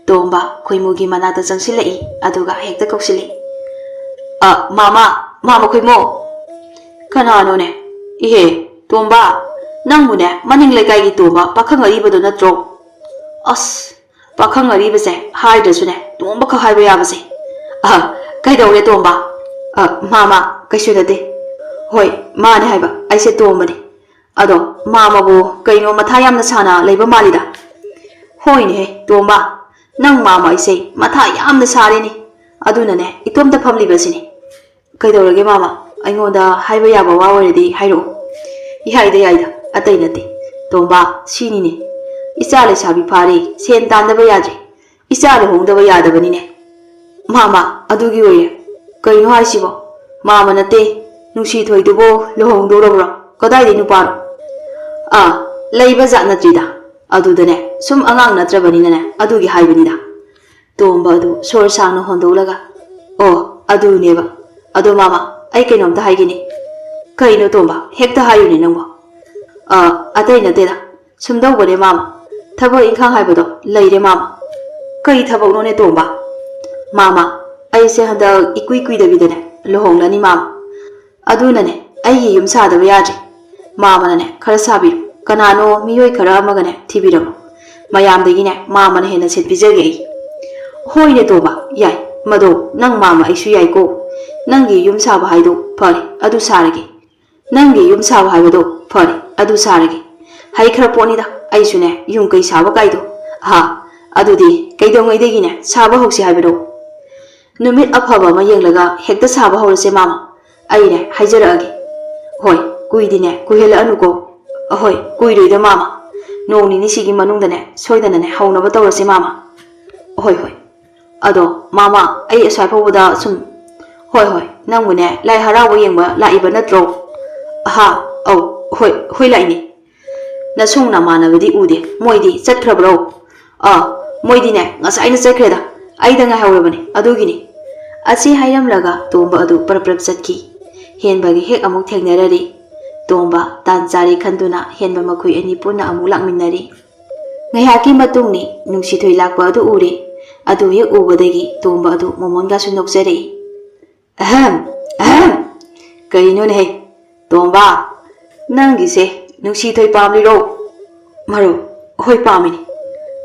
ꯇꯣꯝꯕ ꯈꯣꯏꯃꯨꯒꯤ ꯃꯅꯥꯛꯇ ꯆꯪꯁꯤꯜꯂꯛꯏ, ꯑꯗꯨꯒ ꯍꯦꯛꯇ ꯀꯧꯁꯤꯜꯂꯤ꯫ "ꯑ, ꯃꯥꯃ, ꯃꯥꯃ ꯈꯣꯏꯃꯨ!" "ꯀꯅꯥꯅꯣꯅꯦ?" "ꯏꯍꯦ, ꯇꯣꯝꯕ, ꯅꯪꯕꯨꯅꯦ, ꯃꯅꯤꯡ ꯂꯩꯀꯥꯏꯒꯤ ꯇꯣꯝꯕ, ꯄꯥꯈꯪ ꯑꯔꯤꯕꯗꯣ ꯅꯠꯇ꯭ꯔꯣ?" ꯑꯁ, ꯄꯥꯈꯪ ꯑꯔꯤꯕꯁꯦ ꯍꯥꯏꯗ꯭ꯔꯁꯨꯅꯦ, ꯇꯣꯝꯕꯈꯛ ꯍꯥꯏꯕ ꯌꯥꯕꯁꯦ꯫ "ꯑ, ꯀꯩꯗꯧꯔꯦ ꯇꯣꯝꯕ?" "ꯑ, ꯃꯥꯃ, ꯀꯩꯁꯨ ꯅꯠꯇꯦ꯫ ꯍꯣꯏ, ꯃꯥꯅꯦ ꯍꯥꯏꯕ, ꯑꯩꯁꯦ ꯇꯣꯝꯕꯅꯦ꯫ ꯑꯗꯣ ꯃꯥꯃꯕꯨ ꯀꯩꯅꯣ ꯃꯊꯥ ꯌꯥꯝꯅ ꯁꯥꯅ ꯂꯩꯕ ꯃꯥꯜꯂꯤꯗ?" "ꯍꯣꯏꯅꯦꯍꯦ ꯇꯣꯝꯕ, ꯅꯪ ꯃꯥꯃ ꯑꯩꯁꯦ ꯃꯊꯥ ꯌꯥꯝꯅ ꯁꯥꯔꯤꯅꯤ꯫ ꯑꯗꯨꯅꯅꯦ ꯏꯇꯣꯝꯇ ꯐꯝꯂꯤꯕꯁꯤꯅꯤ꯫ ꯀꯩꯗꯧꯔꯒꯦ ꯃꯥꯃ? ꯑꯩꯉꯣꯟꯗ ꯍꯥꯏꯕ ꯌꯥꯕ ꯋꯥ ꯑꯣꯏꯔꯗꯤ ꯍꯥꯏꯔꯛꯑꯣ꯫" "ꯌꯥꯏꯗ, ꯌꯥꯏꯗ, ꯑꯇꯩ ꯅꯠꯇꯦ꯫ ꯇꯣꯝꯕ, ꯁꯤꯅꯤꯅꯦ꯫ ꯏꯆꯥ ꯂꯩꯁꯥꯕꯤ ꯐꯥꯔꯦ, ꯁꯦꯟ ꯇꯥꯟꯗꯕ ꯌꯥꯗ꯭ꯔꯦ꯫ ꯏꯆꯥ ꯂꯨꯍꯣꯡꯗꯕ ꯌꯥꯗꯕꯅꯤꯅꯦ꯫" "ꯃꯥꯃ, ꯑꯗꯨꯒꯤ ꯑꯣꯏꯔꯦ꯫ ꯀꯩꯅꯣ ꯍꯥꯏꯁꯤꯕꯣ? ꯃꯥꯃ ꯅꯠꯇꯦ, ꯅꯨꯡꯁꯤ ꯊꯣꯏꯗꯨꯕꯣ ꯂꯨꯍꯣꯡꯗꯧꯔꯕ꯭ꯔꯣ? ꯀꯗꯥꯏꯗꯩ ꯅꯨꯄꯥꯅꯣ?" "ꯑꯥ, ꯂꯩꯕ ꯖꯥꯠ ꯅꯠꯇ꯭ꯔꯤꯗ꯫ ꯑꯗꯨꯗꯅꯦ, ꯁꯨꯝ ꯑꯉꯥꯡ ꯅꯠꯇ꯭ꯔꯕꯅꯤꯅꯅꯦ, ꯑꯗꯨꯒꯤ ꯍꯥꯏꯕꯅꯤꯗ꯫" ꯇꯣꯝꯕ ꯑꯗꯨ ꯁꯣꯔ ꯁꯥꯡꯅ ꯍꯣꯟꯗꯣꯛꯂꯒ, "ꯑꯣ, ꯑꯗꯨꯅꯦꯕ꯫ ꯑꯗꯣ ꯃꯥꯃ, ꯑꯩ ꯀꯩꯅꯣꯝꯇ ꯍꯥꯏꯒꯦꯅꯦ꯫" ꯀꯩꯅꯣ ꯇꯣꯝꯕ, ꯍꯦꯛꯇ ꯍꯥꯏꯌꯨꯅꯦ ꯅꯪꯕꯣ꯫ ꯑ, ꯑꯇꯩ ꯅꯠꯇꯦꯗ, ꯁꯨꯝꯗꯧꯕꯅꯦ ꯃꯥꯃ, ꯊꯕꯛ ꯏꯪꯈꯥꯡ ꯍꯥꯏꯕꯗꯣ ꯂꯩꯔꯦ ꯃꯥꯃ꯫ ꯀꯩ ꯊꯕꯛꯅꯣꯅꯦ ꯇꯣꯝꯕ? ꯃꯥꯃ, ꯑꯩꯁꯦ ꯍꯟꯗꯛ ꯏꯀꯨꯏ ꯀꯨꯏꯗꯕꯤꯗꯅꯦ ꯂꯨꯍꯣꯡꯂꯅꯤ ꯃꯥꯃ꯫ ꯑꯗꯨꯅꯅꯦ ꯑꯩꯒꯤ ꯌꯨꯝ ꯁꯥꯗꯕ ꯌꯥꯗ꯭ꯔꯦ꯫ ꯃꯥꯃꯅꯅꯦ ꯈꯔ ꯁꯥꯕꯤꯔꯣ, ꯀꯅꯥꯅꯣ ꯃꯤꯑꯣꯏ ꯈꯔ ꯑꯃꯒꯅꯦ ꯊꯤꯕꯤꯔꯝꯃꯣ꯫ ꯃꯌꯥꯝꯗꯒꯤꯅꯦ ꯃꯥꯃꯅ ꯍꯦꯟꯅ ꯁꯦꯠ ꯄꯤꯖꯒꯦ ꯑꯩ꯫ ꯍꯣꯏꯅꯦ ꯇꯣꯝꯕ, ꯌꯥꯏ꯫ ꯃꯗꯣ ꯅꯪ ꯃꯥꯃ ꯑꯩꯁꯨ ꯌꯥꯏꯀꯣ꯫ ꯅꯪꯒꯤ ꯌꯨꯝ ꯁꯥꯕ ꯍꯥꯏꯗꯣ ꯐꯔꯦ, ꯑꯗꯨ ꯁꯥꯔꯒꯦ꯫ ꯅꯪꯒꯤ ꯌꯨꯝ ꯁꯥꯕ ꯍꯥꯏꯕꯗꯣ ꯐꯔꯦ, ꯑꯗꯨ ꯁꯥꯔꯒꯦ꯫ ꯍꯩꯈ꯭ꯔ ꯄꯣꯠꯅꯤꯗ ꯑꯩꯁꯨꯅꯦ ꯌꯨꯝ ꯀꯩ ꯁꯥꯕ ꯀꯥꯏꯗꯣ꯫ ꯑꯍꯥ, ꯑꯗꯨꯗꯤ ꯀꯩꯗꯧꯉꯩꯗꯒꯤꯅꯦ ꯁꯥꯕ ꯍꯧꯁꯤ ꯍꯥꯏꯕꯅꯣ? ꯅꯨꯃꯤꯠ ꯑꯐꯕ ꯑꯃ ꯌꯦꯡꯂꯒ ꯍꯦꯛꯇ ꯁꯥꯕ ꯍꯧꯔꯁꯦ ꯃꯥꯃ꯫ ꯑꯩꯅꯦ ꯍꯥꯏꯖꯔꯛꯑꯒꯦ꯫ ꯍꯣꯏ, ꯀꯨꯏꯗꯤꯅꯦ ꯀꯨꯏꯍꯜꯂꯛꯑꯅꯨꯀꯣ꯫ ꯑꯍꯣꯏ, ꯀꯨꯏꯔꯣꯏꯗ ꯃꯥꯃ꯫ ꯅꯣꯡ ꯅꯤꯅꯤꯁꯤꯒꯤ ꯃꯅꯨꯡꯗꯅꯦ ꯁꯣꯏꯗꯅꯅꯦ ꯍꯧꯅꯕ ꯇꯧꯔꯁꯦ ꯃꯥꯃ꯫ ꯍꯣꯏ, ꯍꯣꯏ꯫ ꯑꯗꯣ ꯃꯥꯃ, ꯑꯩ ꯑꯁ꯭ꯋꯥꯏ ꯐꯥꯎꯕꯗ ꯁꯨꯝ, ꯍꯣꯏ, ꯍꯣꯏ, ꯅꯪꯕꯨꯅꯦ ꯂꯥꯏ ꯍꯔꯥꯎꯕ ꯌꯦꯡꯕ ꯂꯥꯛꯏꯕ ꯅꯠꯇ꯭ꯔꯣ? ꯑꯍꯥ, ꯑꯧ, ꯍꯣꯏ, ꯍꯣꯏ, ꯂꯥꯛꯏꯅꯦ꯫ ꯅꯁꯨꯡ ꯅꯃꯥꯟꯅꯕꯗꯤ ꯎꯗꯦ, ꯃꯣꯏꯗꯤ ꯆꯠꯈ꯭ꯔꯕ꯭ꯔꯣ? ꯑꯥ, ꯃꯣꯏꯗꯤꯅꯦ ꯉꯁꯥꯏꯅ ꯆꯠꯈ꯭ꯔꯦꯗ, ꯑꯩꯗ ꯉꯥꯏꯍꯧꯔꯕꯅꯦ, ꯑꯗꯨꯒꯤꯅꯤ꯫ ꯑꯁꯤ ꯍꯥꯏꯔꯝꯂꯒ ꯇꯣꯝꯕ ꯑꯗꯨ ꯄꯔꯞ ꯄꯔꯞ ꯆꯠꯈꯤ꯫ ꯍꯦꯟꯕꯒ ꯍꯦꯛ ꯑꯃꯨꯛ ꯊꯦꯡꯅꯔꯔꯤ꯫ ꯇꯣꯝꯕ ꯇꯥꯟ ꯆꯥꯔꯦ ꯈꯟꯗꯨꯅ ꯍꯦꯟꯕ ꯃꯈꯣꯏ ꯑꯅꯤ ꯄꯨꯟꯅ ꯑꯃꯨꯛ ꯂꯥꯛꯃꯤꯟꯅꯔꯤ꯫ ꯉꯥꯏꯍꯥꯛꯀꯤ ꯃꯇꯨꯡꯅꯤ ꯅꯨꯡꯁꯤꯊꯣꯏ ꯂꯥꯛꯄ ꯑꯗꯨ ꯎꯔꯦ꯫ ꯑꯗꯨ ꯍꯦꯛ ꯎꯕꯗꯒꯤ ꯇꯣꯝꯕ ꯑꯗꯨ ꯃꯣꯃꯣꯟꯒꯁꯨ ꯅꯣꯛꯆꯔꯛꯏ꯫ ꯑꯍꯝ, ꯑꯍꯝ꯫ ꯀꯩꯅꯣꯅꯦꯍꯦ, ꯇꯣꯝꯕ, ꯅꯪꯒꯤꯁꯦ ꯅꯨꯡꯁꯤꯊꯣꯏ ꯄꯥꯝꯂꯤꯔꯣ? ꯃꯔꯨꯞ, ꯍꯣꯏ ꯄꯥꯝꯃꯤꯅꯤ꯫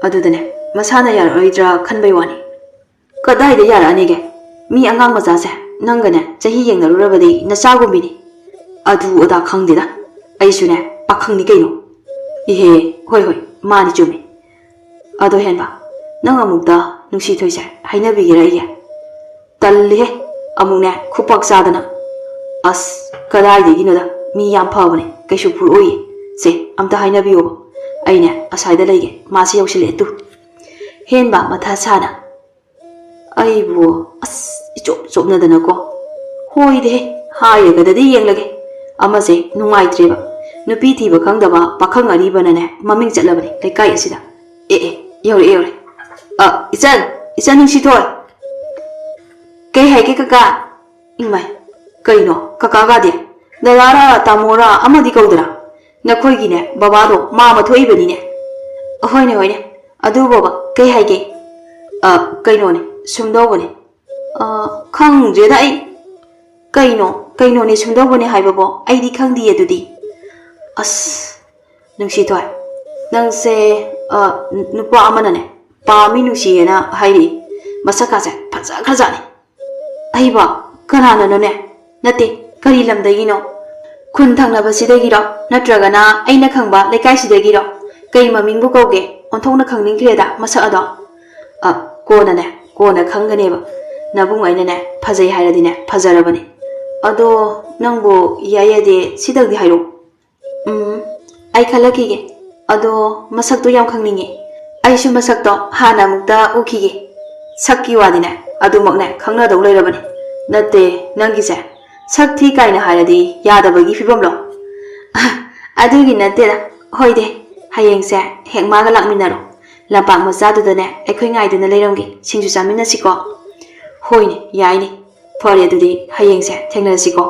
ꯑꯗꯨꯗꯅꯦ ꯃꯁꯥꯅ ꯌꯥꯔꯛꯑꯣꯏꯗ꯭ꯔꯥ ꯈꯟꯕꯩ ꯋꯥꯅꯤ꯫ ꯀꯗꯥꯏꯗ ꯌꯥꯔꯛꯑꯅꯤꯒꯦ? ꯃꯤ ꯑꯉꯥꯡ ꯃꯆꯥꯁꯦ ꯅꯪꯒꯅꯦ ꯆꯍꯤ ꯌꯦꯡꯅꯔꯨꯔꯕꯗꯤ ꯅꯆꯥꯒꯨꯝꯕꯤꯅꯤ꯫ ꯑꯗꯨ ꯑꯗꯥ ꯈꯪꯗꯦꯗ, ꯑꯩꯁꯨꯅꯦ ꯄꯥꯈꯪꯅꯤ ꯀꯩꯅꯣ꯫ ꯏꯍꯦ, ꯍꯣꯏ ꯍꯣꯏ, ꯃꯥꯅꯤ ꯆꯨꯝꯃꯤ꯫ ꯑꯗꯣ ꯍꯦꯟꯕ, ꯅꯪ ꯑꯃꯨꯛꯇ ꯅꯨꯡꯁꯤꯊꯣꯏꯁꯦ ꯍꯥꯏꯅꯕꯤꯒꯦꯔꯥ ꯑꯩꯒꯤ? ꯇꯜꯂꯤꯍꯦ, ꯑꯃꯨꯛꯅꯦ ꯈꯨꯄꯥꯛ ꯆꯥꯗꯅ꯫ ꯑꯁ, ꯀꯗꯥꯏꯗꯒꯤꯅꯣꯗ, ꯃꯤ ꯌꯥꯝ ꯐꯕꯅꯦ, ꯀꯩꯁꯨ ꯐꯨꯔꯛꯑꯣꯏꯌꯦ꯫ ꯁꯦ, ꯑꯝꯇ ꯍꯥꯏꯅꯕꯤꯌꯣꯕ, ꯑꯩꯅꯦ ꯑꯁ꯭ꯋꯥꯏꯗ ꯂꯩꯒꯦ, ꯃꯥꯁꯤ ꯌꯧꯁꯤꯜꯂꯛꯑꯦ ꯇꯨ꯫ ꯍꯦꯟꯕ ꯃꯊꯥ ꯁꯥꯅ, ꯑꯩꯕꯨ ꯑꯁ ꯏꯆꯣꯞ ꯆꯣꯞꯅꯗꯅꯀꯣ꯫ ꯍꯣꯏꯗꯦꯍꯦ, ꯍꯥꯏꯔꯒꯗꯗꯤ ꯌꯦꯡꯂꯒꯦ꯫ ꯑꯃꯁꯦ ꯅꯨꯡꯉꯥꯏꯇ꯭ꯔꯦꯕ꯫ ꯅꯨꯄꯤ ꯊꯤꯕ ꯈꯪꯗꯕ ꯄꯥꯈꯪ ꯑꯔꯤꯕꯅꯅꯦ ꯃꯃꯤꯡ ꯆꯠꯂꯕꯅꯦ ꯂꯩꯀꯥꯏ ꯑꯁꯤꯗ꯫ ꯑꯦ ꯑꯦ, ꯌꯧꯔꯛꯑꯦ ꯌꯧꯔꯛꯑꯦ꯫ ꯑ, ꯏꯆꯟ, ꯏꯆꯟ ꯅꯨꯡꯁꯤꯊꯣꯏ꯫ ꯀꯩ ꯍꯥꯏꯒꯦ ꯀꯀꯥ? ꯏꯃꯥꯏ, ꯀꯩꯅꯣ ꯀꯀꯥꯒꯗꯤ? ꯗꯗꯥꯔ ꯇꯥꯃꯣꯔ ꯑꯃꯗꯤ ꯀꯧꯗ꯭ꯔꯥ? ꯅꯈꯣꯏꯒꯤꯅꯦ ꯕꯕꯥꯗꯣ ꯃꯥ ꯑꯃ ꯊꯣꯛꯏꯕꯅꯤꯅꯦ꯫ ꯑꯍꯣꯏꯅꯦ, ꯍꯣꯏꯅꯦ꯫ ꯑꯗꯨꯕꯣꯕ ꯀꯩ ꯍꯥꯏꯒꯦ? ꯑ, ꯀꯩꯅꯣꯅꯦ, ꯁꯨꯝꯗꯧꯕꯅꯦ꯫ ꯑ, ꯈꯪꯗ꯭ꯔꯦꯗ ꯑꯩ꯫ ꯀꯩꯅꯣ? ꯀꯩꯅꯣꯅꯦ ꯁꯨꯝꯗꯧꯕꯅꯦ ꯍꯥꯏꯕꯕꯣ? ꯑꯩꯗꯤ ꯈꯪꯗꯤꯌꯦ ꯑꯗꯨꯗꯤ꯫ ꯑꯁ, ꯅꯨꯡꯁꯤꯊꯣꯏ, ꯅꯪꯁꯦ, ꯑ, ꯅꯨꯄꯥ ꯑꯃꯅꯅꯦ ꯄꯥꯝꯃꯤ ꯅꯨꯡꯁꯤꯌꯦꯅ ꯍꯥꯏꯔꯛꯏ꯫ ꯃꯁꯛꯀꯥꯁꯦ ꯐꯖꯈ꯭ꯔꯖꯥꯠꯅꯤ꯫ ꯑꯩꯕꯣ? ꯀꯅꯥꯅꯅꯣꯅꯦ? ꯅꯠꯇꯦ, ꯀꯔꯤ ꯂꯝꯗꯒꯤꯅꯣ? ꯈꯨꯟ ꯊꯪꯅꯕꯁꯤꯗꯒꯤꯔꯣ? ꯅꯠꯇ꯭ꯔꯒꯅ ꯑꯩꯅ ꯈꯪꯕ ꯂꯩꯀꯥꯏꯁꯤꯗꯒꯤꯔꯣ? ꯀꯩ ꯃꯃꯤꯡꯕꯨ ꯀꯧꯒꯦ? ꯑꯣꯟꯊꯣꯛꯅ ꯈꯪꯅꯤꯡꯈ꯭ꯔꯦꯗ ꯃꯁꯛ ꯑꯗꯣ꯫ ꯑ, ꯀꯣꯟꯅꯅꯦ, ꯀꯣꯟꯅ ꯈꯪꯒꯅꯦꯕ꯫ ꯅꯕꯨꯡ ꯑꯩꯅꯅꯦ ꯐꯖꯩ ꯍꯥꯏꯔꯗꯤꯅꯦ ꯐꯖꯔꯕꯅꯦ꯫ ꯑꯗꯣ ꯅꯪꯕꯨ ꯏꯌꯥ ꯌꯥꯗꯦ, ꯁꯤꯗꯪꯗꯤ ꯍꯥꯏꯔꯛꯎ꯫ ꯎꯝ, ꯑꯩ ꯈꯜꯂꯛꯈꯤꯒꯦ꯫ ꯑꯗꯣ ꯃꯁꯛꯇꯣ ꯌꯥꯝ ꯈꯪꯅꯤꯡꯉꯦ꯫ ꯑꯩꯁꯨ ꯃꯁꯛꯇꯣ ꯍꯥꯟꯅ ꯑꯃꯨꯛꯇ ꯎꯈꯤꯒꯦ꯫ ꯁꯛꯀꯤ ꯋꯥꯗꯤꯅꯦ ꯑꯗꯨꯃꯛꯅꯦ ꯈꯪꯅꯗꯧ ꯂꯩꯔꯕꯅꯦ꯫ ꯅꯠꯇꯦ, ꯅꯪꯒꯤꯁꯦ ꯁꯛ ꯊꯤ ꯀꯥꯏꯅ ꯍꯥꯏꯔꯗꯤ ꯌꯥꯗꯕꯒꯤ ꯐꯤꯕꯝꯂꯣ? ꯑꯗꯨꯒꯤ ꯅꯠꯇꯦꯗ꯫ ꯍꯣꯏꯗꯦ, ꯍꯌꯦꯡꯁꯦ ꯍꯦꯛ ꯃꯥꯒ ꯂꯥꯛꯃꯤꯟꯅꯔꯣ꯫ ꯂꯝꯄꯥꯛ ꯃꯆꯥꯗꯨꯗꯅꯦ ꯑꯩꯈꯣꯏ ꯉꯥꯏꯗꯨꯅ ꯂꯩꯔꯝꯒꯦ, ꯁꯤꯡꯖꯨ ꯆꯥꯃꯤꯟꯅꯁꯤꯀꯣ꯫ ꯍꯣꯏꯅꯦ, ꯌꯥꯏꯅꯦ꯫ ꯐꯔꯦ, ꯑꯗꯨꯗꯤ ꯍꯌꯦꯡꯁꯦ ꯊꯦꯡꯅꯔꯁꯤꯀꯣ꯫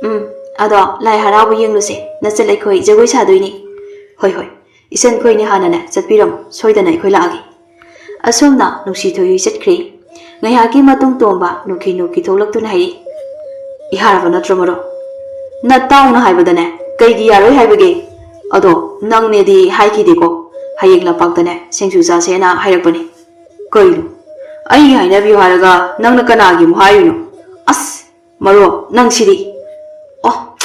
ꯎꯝ, ꯑꯗꯣ ꯂꯥꯏ ꯍꯔꯥꯎꯕ ꯌꯦꯡꯂꯨꯁꯦ, ꯅꯆꯜ ꯑꯩꯈꯣꯏ ꯖꯒꯣꯏ ꯁꯥꯗꯣꯏꯅꯤ꯫ ꯍꯣꯏ ꯍꯣꯏ, ꯏꯆꯟꯈꯣꯏꯅꯤ ꯍꯥꯟꯅꯅꯦ ꯆꯠꯄꯤꯔꯝꯃꯣ, ꯁꯣꯏꯗꯅ ꯑꯩꯈꯣꯏ ꯂꯥꯛꯑꯒꯦ꯫ ꯑꯁꯨꯝꯅ ꯅꯨꯡꯁꯤ ꯊꯣꯏꯍꯨꯏ ꯆꯠꯈ꯭ꯔꯦ꯫ ꯉꯥꯏꯍꯥꯛꯀꯤ ꯃꯇꯨꯡ ꯇꯣꯝꯕ ꯅꯣꯛꯈꯤ ꯅꯣꯛꯈꯤ ꯊꯣꯛꯂꯛꯇꯨꯅ ꯍꯥꯏꯔꯛꯏ, "ꯏꯍꯥꯔꯕ ꯅꯠꯇ꯭ꯔꯣ ꯃꯔꯨꯞ? ꯅꯇꯥꯎꯅ ꯍꯥꯏꯕꯗꯅꯦ ꯀꯩꯒꯤ ꯌꯥꯔꯣꯏ ꯍꯥꯏꯕꯒꯦ? ꯑꯗꯣ ꯅꯪꯅꯦꯗꯤ ꯍꯥꯏꯈꯤꯗꯦꯀꯣ, ꯍꯌꯦꯡ ꯂꯝꯄꯥꯛꯇꯅꯦ ꯁꯤꯡꯖꯨ ꯆꯥꯁꯦꯅ ꯍꯥꯏꯔꯛꯄꯅꯦ꯫ ꯀꯩꯅꯣ? ꯑꯩꯒꯤ ꯍꯥꯏꯅꯕꯤꯌꯨ ꯍꯥꯏꯔꯒ ꯅꯪꯅ ꯀꯅꯥꯒꯤ ꯑꯃꯨꯛ ꯍꯥꯏꯔꯤꯅꯣ? ꯑꯁ, ꯃꯔꯨꯞ, ꯅꯪ ꯁꯤꯗꯤ꯫ ꯑꯣ,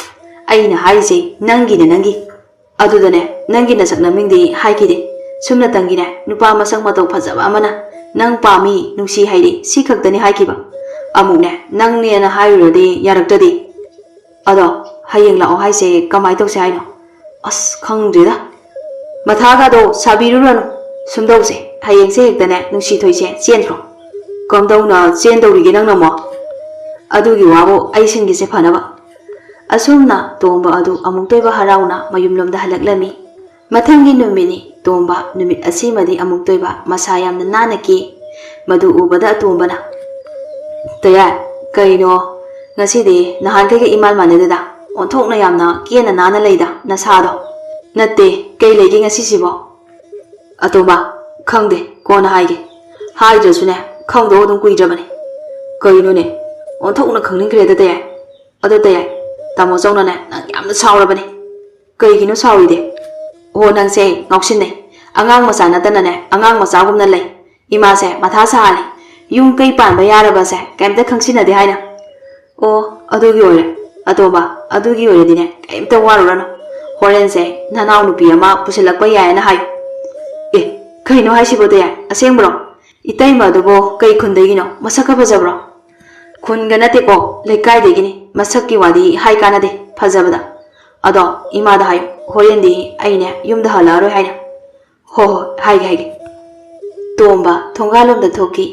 ꯑꯩꯅ ꯍꯥꯏꯔꯤꯁꯦ ꯅꯪꯒꯤꯅꯦ, ꯅꯪꯒꯤ꯫ ꯑꯗꯨꯗꯅꯦ ꯅꯪꯒꯤ ꯅꯁꯛ ꯅꯃꯤꯡꯗꯤ ꯍꯥꯏꯈꯤꯗꯦ꯫ ꯁꯨꯝꯅꯇꯪꯒꯤꯅꯦ ꯅꯨꯄꯥ ꯃꯁꯛ ꯃꯇꯧ ꯐꯖꯕ ꯑꯃꯅ ꯅꯪ ꯄꯥꯝꯃꯤ, ꯅꯨꯡꯁꯤ ꯍꯥꯏꯔꯤ, ꯁꯤ ꯈꯛꯇꯅꯤ ꯍꯥꯏꯈꯤꯕ꯫ ꯑꯃꯨꯛꯅꯦ ꯅꯪꯅꯦꯅ ꯍꯥꯏꯔꯨꯔꯗꯤ ꯌꯥꯔꯛꯇ꯭ꯔꯗꯤ꯫ ꯑꯗꯣ ꯍꯌꯦꯡ ꯂꯥꯛꯑꯣ ꯍꯥꯏꯁꯦ ꯀꯃꯥꯏ ꯇꯧꯁꯦ ꯍꯥꯏꯅꯣ? ꯑꯁ, ꯈꯪꯗ꯭ꯔꯦꯗ꯫ ꯃꯊꯥꯒꯗꯣ ꯁꯥꯕꯤꯔꯨꯔꯅꯨ꯫ ꯁꯨꯝꯗꯧꯁꯦ, ꯍꯌꯦꯡꯁꯦ ꯍꯦꯛꯇꯅꯦ ꯅꯨꯡꯁꯤ ꯊꯣꯏꯁꯦ ꯆꯦꯟꯈ꯭ꯔꯣ꯫ ꯀꯝꯗꯧꯅ ꯆꯦꯟꯗꯧꯔꯤꯒꯦ ꯅꯪꯅ ꯑꯃꯨꯛ? ꯑꯗꯨꯒꯤ ꯋꯥꯕꯨ ꯑꯩ ꯁꯤꯟꯒꯦꯁꯦ ꯐꯅꯕ꯫ ꯑꯁꯨꯝꯅ ꯇꯣꯝꯕ ꯑꯗꯨ ꯑꯃꯨꯛꯇꯣꯏꯕ ꯍꯔꯥꯎꯅ ꯃꯌꯨꯝꯂꯣꯝꯗ ꯍꯜꯂꯛꯂꯝꯃꯤ꯫ ꯃꯊꯪꯒꯤ ꯅꯨꯃꯤꯠꯅꯤ꯫ ꯇꯣꯝꯕ ꯅꯨꯃꯤꯠ ꯑꯁꯤꯃꯗꯤ ꯑꯃꯨꯛꯇꯣꯏꯕ ꯃꯁꯥ ꯌꯥꯝꯅ ꯅꯥꯟꯅ ꯀꯦ꯫ ꯃꯗꯨ ꯎꯕꯗ ꯑꯇꯣꯝꯕꯅ, "ꯇꯌꯥꯏ, ꯀꯩꯅꯣ ꯉꯁꯤꯗꯤ ꯅꯍꯥꯟꯈꯩꯒ ꯏꯃꯥꯟ ꯃꯥꯟꯅꯗꯦꯗ?" ꯑꯣꯟꯊꯣꯛꯅ ꯌꯥꯝꯅ ꯀꯦꯅ ꯅꯥꯟꯅ ꯂꯩꯗ ꯅꯁꯥꯗꯣ꯫ ꯅꯠꯇꯦ, ꯀꯩ ꯂꯩꯒꯦ ꯉꯁꯤꯁꯤꯕꯣ? ꯑꯇꯣꯝꯕ, ꯈꯪꯗꯦ, ꯀꯣꯟꯅ ꯍꯥꯏꯒꯦ꯫ ꯍꯥꯏꯗ꯭ꯔꯁꯨꯅꯦ, ꯈꯪꯗꯧ ꯑꯗꯨꯝ ꯀꯨꯏꯗ꯭ꯔꯕꯅꯤ꯫ ꯀꯩꯅꯣꯅꯦ, ꯑꯣꯟꯊꯣꯛꯅ ꯈꯪꯅꯤꯡꯈ꯭ꯔꯦꯗ ꯇꯌꯥꯏ꯫ ꯑꯗꯣ ꯇꯌꯥꯏ, ꯇꯥꯃꯣ ꯆꯧꯅꯅꯦ ꯅꯪ ꯌꯥꯝꯅ ꯁꯥꯎꯔꯕꯅꯦ꯫ ꯀꯩꯒꯤꯅꯣ ꯁꯥꯎꯔꯤꯗꯦ? ꯑꯣ, ꯅꯪꯁꯦ ꯉꯥꯎꯁꯤꯟꯅꯩ꯫ ꯑꯉꯥꯡ ꯃꯆꯥ ꯅꯠꯇꯅꯅꯦ ꯑꯉꯥꯡ ꯃꯆꯥꯒꯨꯝꯅ ꯂꯩ꯫ ꯏꯃꯥꯁꯦ ꯃꯊꯥ ꯁꯥꯍꯜꯂꯦ꯫ ꯌꯨꯝ ꯀꯩ ꯄꯥꯟꯕ ꯌꯥꯔꯕꯁꯦ ꯀꯩꯝꯇ ꯈꯪꯁꯤꯟꯅꯗꯦ ꯍꯥꯏꯅ꯫ ꯑꯣ, ꯑꯗꯨꯒꯤ ꯑꯣꯏꯔꯦ꯫ ꯑꯇꯣꯝꯕ, ꯑꯗꯨꯒꯤ ꯑꯣꯏꯔꯗꯤꯅꯦ ꯀꯩꯝꯇ ꯋꯥꯔꯨꯔꯅꯨ꯫ ꯍꯣꯔꯦꯟꯁꯦ ꯅꯅꯥꯎ ꯅꯨꯄꯤ ꯑꯃ ꯄꯨꯁꯤꯜꯂꯛꯄ ꯌꯥꯏꯌꯦꯅ ꯍꯥꯏꯌꯨ꯫ ꯑꯦ, ꯀꯩꯅꯣ ꯍꯥꯏꯁꯤꯕꯣ ꯇꯌꯥꯏ? ꯑꯁꯦꯡꯕ꯭ꯔꯣ? ꯏꯇꯩꯃ ꯑꯗꯨꯕꯨ ꯀꯩ ꯈꯨꯟꯗꯒꯤꯅꯣ? ꯃꯁꯛꯀ ꯐꯖꯕ꯭ꯔꯣ? ꯈꯨꯟꯒ ꯅꯠꯇꯦꯀꯣ, ꯂꯩꯀꯥꯏꯗꯒꯤꯅꯤ꯫ ꯃꯁꯛꯀꯤ ꯋꯥꯗꯤ ꯍꯥꯏ ꯀꯥꯟꯅꯗꯦ, ꯐꯖꯕꯗ꯫ ꯑꯗꯣ ꯏꯃꯥꯗ ꯍꯥꯏꯌꯨ, ꯍꯣꯔꯦꯟꯗꯤ ꯑꯩꯅꯦ ꯌꯨꯝꯗ ꯍꯜꯂꯛꯑꯔꯣꯏ ꯍꯥꯏꯅ꯫ ꯍꯣ ꯍꯣ, ꯍꯥꯏꯒꯦ ꯍꯥꯏꯒꯦ꯫ ꯇꯣꯝꯕ ꯊꯣꯡꯒꯥꯜꯂꯣꯝꯗ ꯊꯣꯛꯈꯤ꯫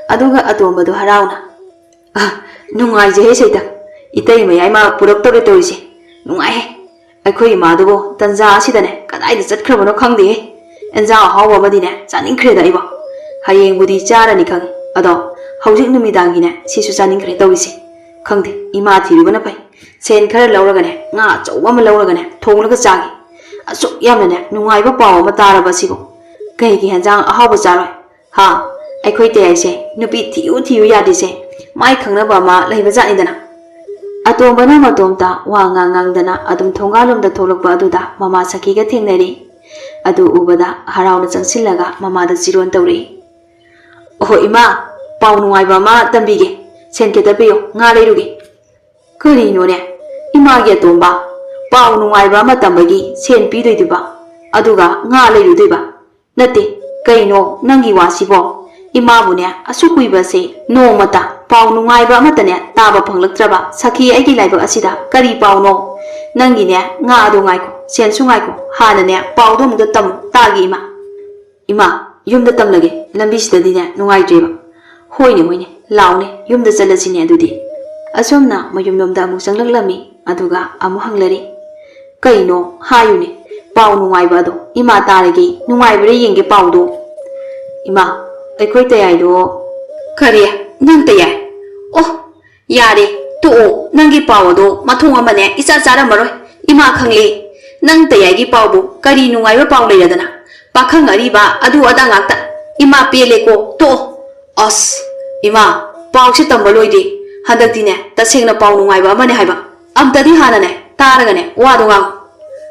ꯑꯗꯨꯒ ꯑꯇꯣꯝꯕꯗꯣ ꯍꯔꯥꯎꯅ, "ꯑ, ꯅꯨꯡꯉꯥꯏꯖꯩꯍꯦ ꯁꯩꯇ, ꯏꯇꯩ ꯃꯌꯥꯏꯃ ꯄꯨꯔꯛꯇꯧꯔꯦ ꯇꯧꯔꯤꯁꯦ꯫ ꯅꯨꯡꯉꯥꯏꯍꯦ꯫ ꯑꯩꯈꯣꯏ ꯏꯃꯥꯗꯨꯕꯨ ꯇꯟꯖꯥ ꯑꯁꯤꯗꯅꯦ ꯀꯗꯥꯏꯗ ꯆꯠꯈ꯭ꯔꯕꯅꯣ ꯈꯪꯗꯦꯍꯦ꯫ ꯑꯦꯟꯖꯥꯡ ꯑꯍꯥꯎꯕ ꯑꯃꯗꯤꯅꯦ ꯆꯥꯅꯤꯡꯈ꯭ꯔꯦꯗ ꯑꯩꯕꯣ꯫ ꯍꯌꯦꯡꯕꯨꯗꯤ ꯆꯥꯔꯅꯤ ꯈꯪꯉꯤ, ꯑꯗꯣ ꯍꯧꯖꯤꯛ ꯅꯨꯃꯤꯗꯥꯡꯒꯤꯅꯦ ꯁꯤꯁꯨ ꯆꯥꯅꯤꯡꯈ꯭ꯔꯦ ꯇꯧꯔꯤꯁꯦ꯫ ꯈꯪꯗꯦ, ꯏꯃꯥ ꯊꯤꯔꯨꯕꯅ ꯐꯩ꯫ ꯁꯦꯟ ꯈꯔ ꯂꯧꯔꯒꯅꯦ ꯉꯥ ꯑꯆꯧꯕ ꯑꯃ ꯂꯧꯔꯒꯅꯦ ꯊꯣꯡꯂꯒ ꯆꯥꯒꯦ꯫ ꯑꯁꯨꯛ ꯌꯥꯝꯅꯅꯦ ꯅꯨꯡꯉꯥꯏꯕ ꯄꯥꯎ ꯑꯃ ꯇꯥꯔꯕ ꯑꯁꯤꯕꯨ꯫ ꯀꯩꯒꯤ ꯍꯦꯟꯖꯥꯡ ꯑꯍꯥꯎꯕ ꯆꯥꯔꯣꯏ? ꯍꯥ? ꯑꯩꯈꯣꯏ ꯇꯌꯥꯏꯁꯦ ꯅꯨꯄꯤ ꯊꯤꯌꯨ ꯊꯤꯌꯨ ꯌꯥꯗ꯭ꯔꯤꯁꯦ ꯃꯥꯏ ꯈꯪꯅꯕ ꯑꯃ ꯂꯩꯕ ꯖꯥꯠꯅꯤꯗꯅ꯫" ꯑꯇꯣꯝꯕꯅ ꯃꯇꯣꯝꯇ ꯋꯥ ꯉꯥꯡ ꯉꯥꯡꯗꯅ ꯑꯗꯨꯝ ꯊꯣꯡꯒꯥꯜꯂꯣꯝꯗ ꯊꯣꯛꯂꯛꯄ ꯑꯗꯨꯗ ꯃꯃꯥ ꯁꯈꯤꯒ ꯊꯦꯡꯅꯔꯤ꯫ ꯑꯗꯨ ꯎꯕꯗ ꯍꯔꯥꯎꯅ ꯆꯪꯁꯤꯜꯂꯒ ꯃꯃꯥꯗ ꯆꯤꯔꯣꯟ ꯇꯧꯔꯛꯏ꯫ "ꯑꯍꯣ ꯏꯃꯥ, ꯄꯥꯎ ꯅꯨꯡꯉꯥꯏꯕ ꯑꯃ ꯇꯝꯕꯤꯒꯦ꯫ ꯁꯦꯟ ꯈꯤꯇ ꯄꯤꯌꯨ, ꯉꯥ ꯂꯩꯔꯨꯒꯦ꯫" "ꯀꯔꯤꯅꯣꯅꯦ? ꯏꯃꯥꯒꯤ ꯑꯇꯣꯝꯕ, ꯄꯥꯎ ꯅꯨꯡꯉꯥꯏꯕ ꯑꯃ ꯇꯝꯕꯒꯤ ꯁꯦꯟ ꯄꯤꯗꯣꯏꯗꯨꯕ, ꯑꯗꯨꯒ ꯉꯥ ꯂꯩꯔꯨꯗꯣꯏꯕ? ꯅꯠꯇꯦ, ꯀꯩꯅꯣ ꯅꯪꯒꯤ ꯋꯥꯁꯤꯕꯣ? ꯏꯃꯥꯕꯨꯅꯦ ꯑꯁꯨꯛ ꯀꯨꯏꯕꯁꯦ ꯅꯣꯡꯃꯇ ꯄꯥꯎ ꯅꯨꯡꯉꯥꯏꯕ ꯑꯃꯠꯇꯅꯦ ꯇꯥꯕ ꯐꯪꯂꯛꯇ꯭ꯔꯕ ꯁꯈꯤ ꯑꯩꯒꯤ ꯂꯥꯏꯕꯛ ꯑꯁꯤꯗ ꯀꯔꯤ ꯄꯥꯎꯅꯣ? ꯅꯪꯒꯤꯅꯦ ꯉꯥ ꯑꯗꯣ ꯉꯥꯏꯈꯣ, ꯁꯦꯟꯁꯨ ꯉꯥꯏꯈꯣ, ꯍꯥꯟꯅꯅꯦ ꯄꯥꯎꯗꯣ ꯑꯃꯨꯛꯇ ꯇꯝꯃꯨ ꯇꯥꯒꯦ ꯏꯃꯥ꯫" "ꯏꯃꯥ, ꯌꯨꯝꯗ ꯇꯝꯂꯒꯦ, ꯂꯝꯕꯤꯁꯤꯗꯗꯤꯅꯦ ꯅꯨꯡꯉꯥꯏꯇ꯭ꯔꯦꯕ꯫" "ꯍꯣꯏꯅꯦ, ꯍꯣꯏꯅꯦ, ꯂꯥꯎꯅꯦ, ꯌꯨꯝꯗ ꯆꯠꯂꯁꯤꯅꯦ ꯑꯗꯨꯗꯤ꯫" ꯑꯁꯣꯝꯅ ꯃꯌꯨꯝꯂꯣꯝꯗ ꯑꯃꯨꯛ ꯆꯪꯂꯛꯂꯝꯃꯤ, ꯑꯗꯨꯒ ꯑꯃꯨꯛ ꯍꯪꯂꯔꯤ꯫ "ꯀꯩꯅꯣ? ꯍꯥꯏꯌꯨꯅꯦ, ꯄꯥꯎ ꯅꯨꯡꯉꯥꯏꯕ ꯑꯗꯣ ꯏꯃꯥ ꯇꯥꯔꯒꯦ, ꯅꯨꯡꯉꯥꯏꯕ꯭ꯔꯥ ꯌꯦꯡꯒꯦ ꯄꯥꯎꯗꯣ꯫" "ꯏꯃꯥ, ꯑꯩꯈꯣꯏ ꯇꯌꯥꯏꯗꯣ꯫" "ꯀꯔꯤ? ꯅꯪ ꯇꯌꯥꯏ? ꯑꯣ, ꯌꯥꯔꯦ, ꯇꯣꯛꯑꯣ, ꯅꯪꯒꯤ ꯄꯥꯎ ꯑꯗꯣ ꯃꯊꯣꯡ ꯑꯃꯅꯦ ꯏꯆꯥ ꯆꯥꯔꯝꯃꯔꯣꯏ꯫ ꯏꯃꯥ ꯈꯪꯂꯦ, ꯅꯪ ꯇꯌꯥꯏꯒꯤ ꯄꯥꯎꯕꯨ ꯀꯔꯤ ꯅꯨꯡꯉꯥꯏꯕ ꯄꯥꯎ ꯂꯩꯔꯗꯅ? ꯄꯥꯈꯪ ꯑꯔꯤꯕ ꯑꯗꯨ ꯑꯗꯥ ꯉꯥꯛꯇ꯫ ꯏꯃꯥ ꯄꯦꯜꯂꯦꯀꯣ, ꯇꯣꯛꯑꯣ꯫ ꯑꯁ, ꯏꯃꯥ, ꯄꯥꯎꯁꯦ ꯇꯝꯕ ꯂꯣꯏꯗꯦ꯫ ꯍꯟꯗꯛꯇꯤꯅꯦ, ꯇꯁꯦꯡꯅ ꯄꯥꯎ ꯅꯨꯡꯉꯥꯏꯕ ꯑꯃꯅꯦ ꯍꯥꯏꯕ꯫ ꯑꯝꯇꯗꯤ ꯍꯥꯟꯅꯅꯦ, ꯇꯥꯔꯒꯅꯦ, ꯋꯥꯗꯣ ꯉꯥꯡꯉꯨ꯫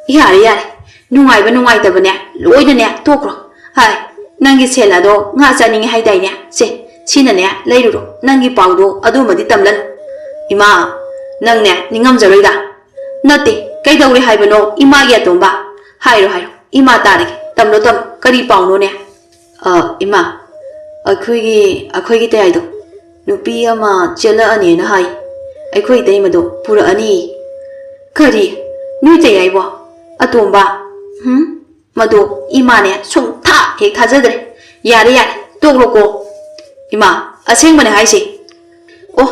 ꯌꯥꯔꯦ, ꯌꯥꯔꯦ, ꯅꯨꯡꯉꯥꯏꯕ ꯅꯨꯡꯉꯥꯏꯇꯕꯅꯦ, ꯂꯣꯏꯅꯅꯦ, ꯇꯣꯛꯈ꯭ꯔꯣ꯫ ꯍꯥꯏ, ꯅꯪꯒꯤ ꯁꯦꯜ ꯑꯗꯣ ꯉꯥ ꯆꯥꯅꯤꯡꯉꯦ ꯍꯥꯏꯗꯥꯏꯅꯦ? ꯁꯦ, ꯁꯤꯅꯅꯦ, ꯂꯩꯔꯨꯔꯣ꯫ ꯅꯪꯒꯤ ꯄꯥꯎꯗꯣ ꯑꯗꯨꯃꯗꯤ ꯇꯝꯂꯅꯨ꯫ ꯏꯃꯥ, ꯅꯪꯅꯦ, ꯅꯤꯡꯉꯝꯖꯔꯣꯏꯗ꯫ ꯅꯠꯇꯦ, ꯀꯩꯗꯧꯔꯦ ꯍꯥꯏꯕꯅꯣ, ꯏꯃꯥꯒꯤ ꯑꯇꯣꯝꯕ? ꯍꯥꯏꯔꯣ, ꯍꯥꯏꯔꯣ, ꯏꯃꯥ ꯇꯥꯔꯒꯦ꯫ ꯇꯝꯂꯣ, ꯇꯝꯂꯣ, ꯀꯔꯤ ꯄꯥꯎꯅꯣꯅꯦ? ꯑ, ꯏꯃꯥ, ꯑꯩꯈꯣꯏꯒꯤ, ꯑꯩꯈꯣꯏꯒꯤ ꯇꯌꯥꯏꯗꯣ ꯅꯨꯄꯤ ꯑꯃ ꯆꯦꯜꯂꯛꯑꯅꯦꯅ ꯍꯥꯏ꯫ ꯑꯩꯈꯣꯏ ꯏꯇꯩꯃꯗꯣ ꯄꯨꯔꯛꯑꯅꯤ꯫ ꯀꯔꯤ? ꯅꯣꯏ ꯇꯌꯥꯏꯕꯣ? ꯑꯇꯣꯝꯕ? ꯍꯨꯝ? ꯃꯗꯣ ꯏꯃꯥꯅꯦ ꯁꯨꯡꯊꯥ ꯍꯦꯛ ꯊꯥꯖꯗ꯭ꯔꯦ꯫ ꯌꯥꯔꯦ, ꯌꯥꯔꯦ, ꯇꯣꯛꯂꯣꯀꯣ꯫ ꯏꯃꯥ, ꯑꯁꯦꯡꯕꯅꯦ ꯍꯥꯏꯁꯦ꯫ ꯑꯣ,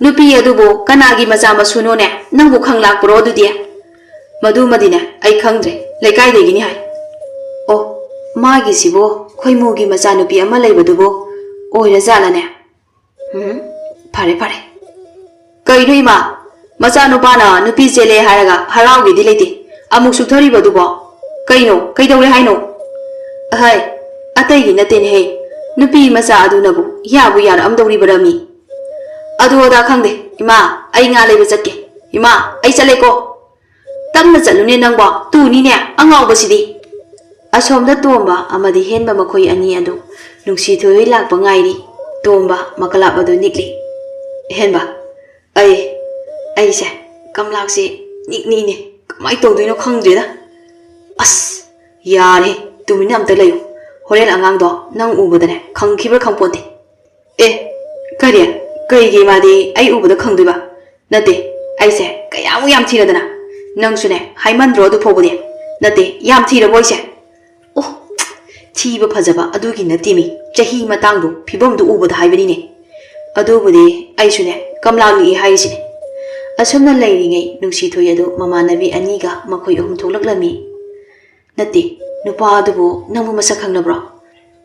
ꯅꯨꯄꯤ ꯑꯗꯨꯕꯨ ꯀꯅꯥꯒꯤ ꯃꯆꯥ ꯃꯁꯨꯅꯣꯅꯦ? ꯅꯪꯕꯨ ꯈꯪ ꯂꯥꯛꯄ꯭ꯔꯣ ꯑꯗꯨꯗꯤ? ꯃꯗꯨꯃꯗꯤꯅꯦ, ꯑꯩ ꯈꯪꯗ꯭ꯔꯦ, ꯂꯩꯀꯥꯏꯗꯒꯤꯅꯤ ꯍꯥꯏ꯫ ꯑꯣ, ꯃꯥꯒꯤꯁꯤꯕꯨ ꯈꯣꯏꯃꯨꯒꯤ ꯃꯆꯥꯅꯨꯄꯤ ꯑꯃ ꯂꯩꯕꯗꯨꯕꯨ ꯑꯣꯏꯔꯖꯥꯠꯂꯅꯦ? ꯎꯝ, ꯐꯔꯦ, ꯐꯔꯦ꯫ ꯀꯩꯅꯣ ꯏꯃꯥ, ꯃꯆꯥꯅꯨꯄꯥꯅ ꯅꯨꯄꯤ ꯆꯦꯜꯂꯦ ꯍꯥꯏꯔꯒ ꯍꯔꯥꯎꯒꯦꯗꯤ ꯂꯩꯇꯦ, ꯑꯃꯨꯛ ꯁꯨꯛꯊꯔꯤꯕꯗꯨꯕꯣ? ꯀꯩꯅꯣ, ꯀꯩꯗꯧꯔꯦ ꯍꯥꯏꯅꯣ? ꯑꯍꯩ, ꯑꯇꯩꯒꯤ ꯅꯠꯇꯦꯅꯦꯍꯦ, ꯅꯨꯄꯤ ꯃꯆꯥ ꯑꯗꯨꯅꯕꯨ ꯌꯥꯕꯨ ꯌꯥꯔꯛꯑꯝꯗꯧꯔꯤꯕꯔꯥꯃꯤ? ꯑꯗꯨ ꯑꯗꯥ ꯈꯪꯗꯦ ꯏꯃꯥ, ꯑꯩ ꯉꯥ ꯂꯩꯕ ꯆꯠꯀꯦ꯫ ꯏꯃꯥ, ꯑꯩ ꯆꯠꯂꯦꯀꯣ꯫ ꯇꯞꯅ ꯆꯠꯂꯨꯅꯦ ꯅꯪꯕꯣ, ꯇꯨꯅꯤꯅꯦ ꯑꯉꯥꯎꯕꯁꯤꯗꯤ꯫ ꯑꯁꯣꯝꯗ ꯇꯣꯝꯕ ꯑꯃꯗꯤ ꯍꯦꯟꯕ ꯃꯈꯣꯏ ꯑꯅꯤ ꯑꯗꯨ ꯅꯨꯡꯁꯤꯊꯣꯏ ꯂꯥꯛꯄ ꯉꯥꯏꯔꯤ꯫ ꯇꯣꯝꯕ ꯃꯀꯂꯥꯞ ꯑꯗꯨ ꯅꯤꯛꯂꯤ꯫ ꯍꯦꯟꯕ, ꯑꯩ, ꯑꯩꯁꯦ ꯀꯝꯂꯥꯛꯁꯦ ꯅꯤꯛꯅꯤꯅꯦ, ꯀꯃꯥꯏꯅ ꯇꯧꯗꯣꯏꯅꯣ ꯈꯪꯗ꯭ꯔꯦꯗ꯫ ꯑꯁ, ꯌꯥꯔꯦ, ꯇꯨꯃꯤꯟꯅ ꯑꯝꯇ ꯂꯩꯌꯨ꯫ ꯍꯣꯔꯦꯟ ꯑꯉꯥꯡꯗꯣ ꯅꯪ ꯎꯕꯗꯅꯦ ꯈꯪꯈꯤꯕ꯭ꯔꯥ ꯈꯪꯄꯣꯟꯇꯦ꯫ ꯑꯦ, ꯀꯔꯤ? ꯀꯩꯒꯤ ꯃꯥꯗꯤ ꯑꯩ ꯎꯕꯗ ꯈꯪꯗꯣꯏꯕ? ꯅꯠꯇꯦ, ꯑꯩꯁꯦ ꯀꯌꯥꯃꯨꯛ ꯌꯥꯝ ꯊꯤꯔꯗꯅ? ꯅꯪꯁꯨꯅꯦ, ꯍꯥꯏꯃꯟꯗ꯭ꯔꯣ ꯑꯗꯨ ꯐꯥꯎꯕꯗꯤ? ꯅꯠꯇꯦ, ꯌꯥꯝ ꯊꯤꯔꯕꯣ ꯑꯩꯁꯦ? ꯑꯣ, ꯊꯤꯕ ꯐꯖꯕ ꯑꯗꯨꯒꯤ ꯅꯠꯇꯦꯃꯤ, ꯆꯍꯤ ꯃꯇꯥꯡꯗꯣ, ꯐꯤꯕꯝꯗꯨ ꯎꯕꯗ ꯍꯥꯏꯕꯅꯤꯅꯦ꯫ ꯑꯗꯨꯕꯨꯗꯤ ꯑꯩꯁꯨꯅꯦ, ꯀꯝꯂꯥ ꯂꯤꯛꯏ ꯍꯥꯏꯔꯤꯁꯤꯅꯦ꯫ ꯑꯁꯨꯝꯅ ꯂꯩꯔꯤꯉꯩ ꯅꯨꯡꯁꯤꯊꯣꯏ ꯑꯗꯨ ꯃꯃꯥꯟꯅꯕꯤ ꯑꯅꯤꯒ ꯃꯈꯣꯏ ꯑꯍꯨꯝ ꯊꯣꯛꯂꯛꯂꯝꯃꯤ꯫ ꯅꯠꯇꯦ, ꯅꯨꯄꯥ ꯑꯗꯨꯕꯨ ꯅꯪꯕꯨ ꯃꯁꯛ ꯈꯪꯅꯕ꯭ꯔꯣ?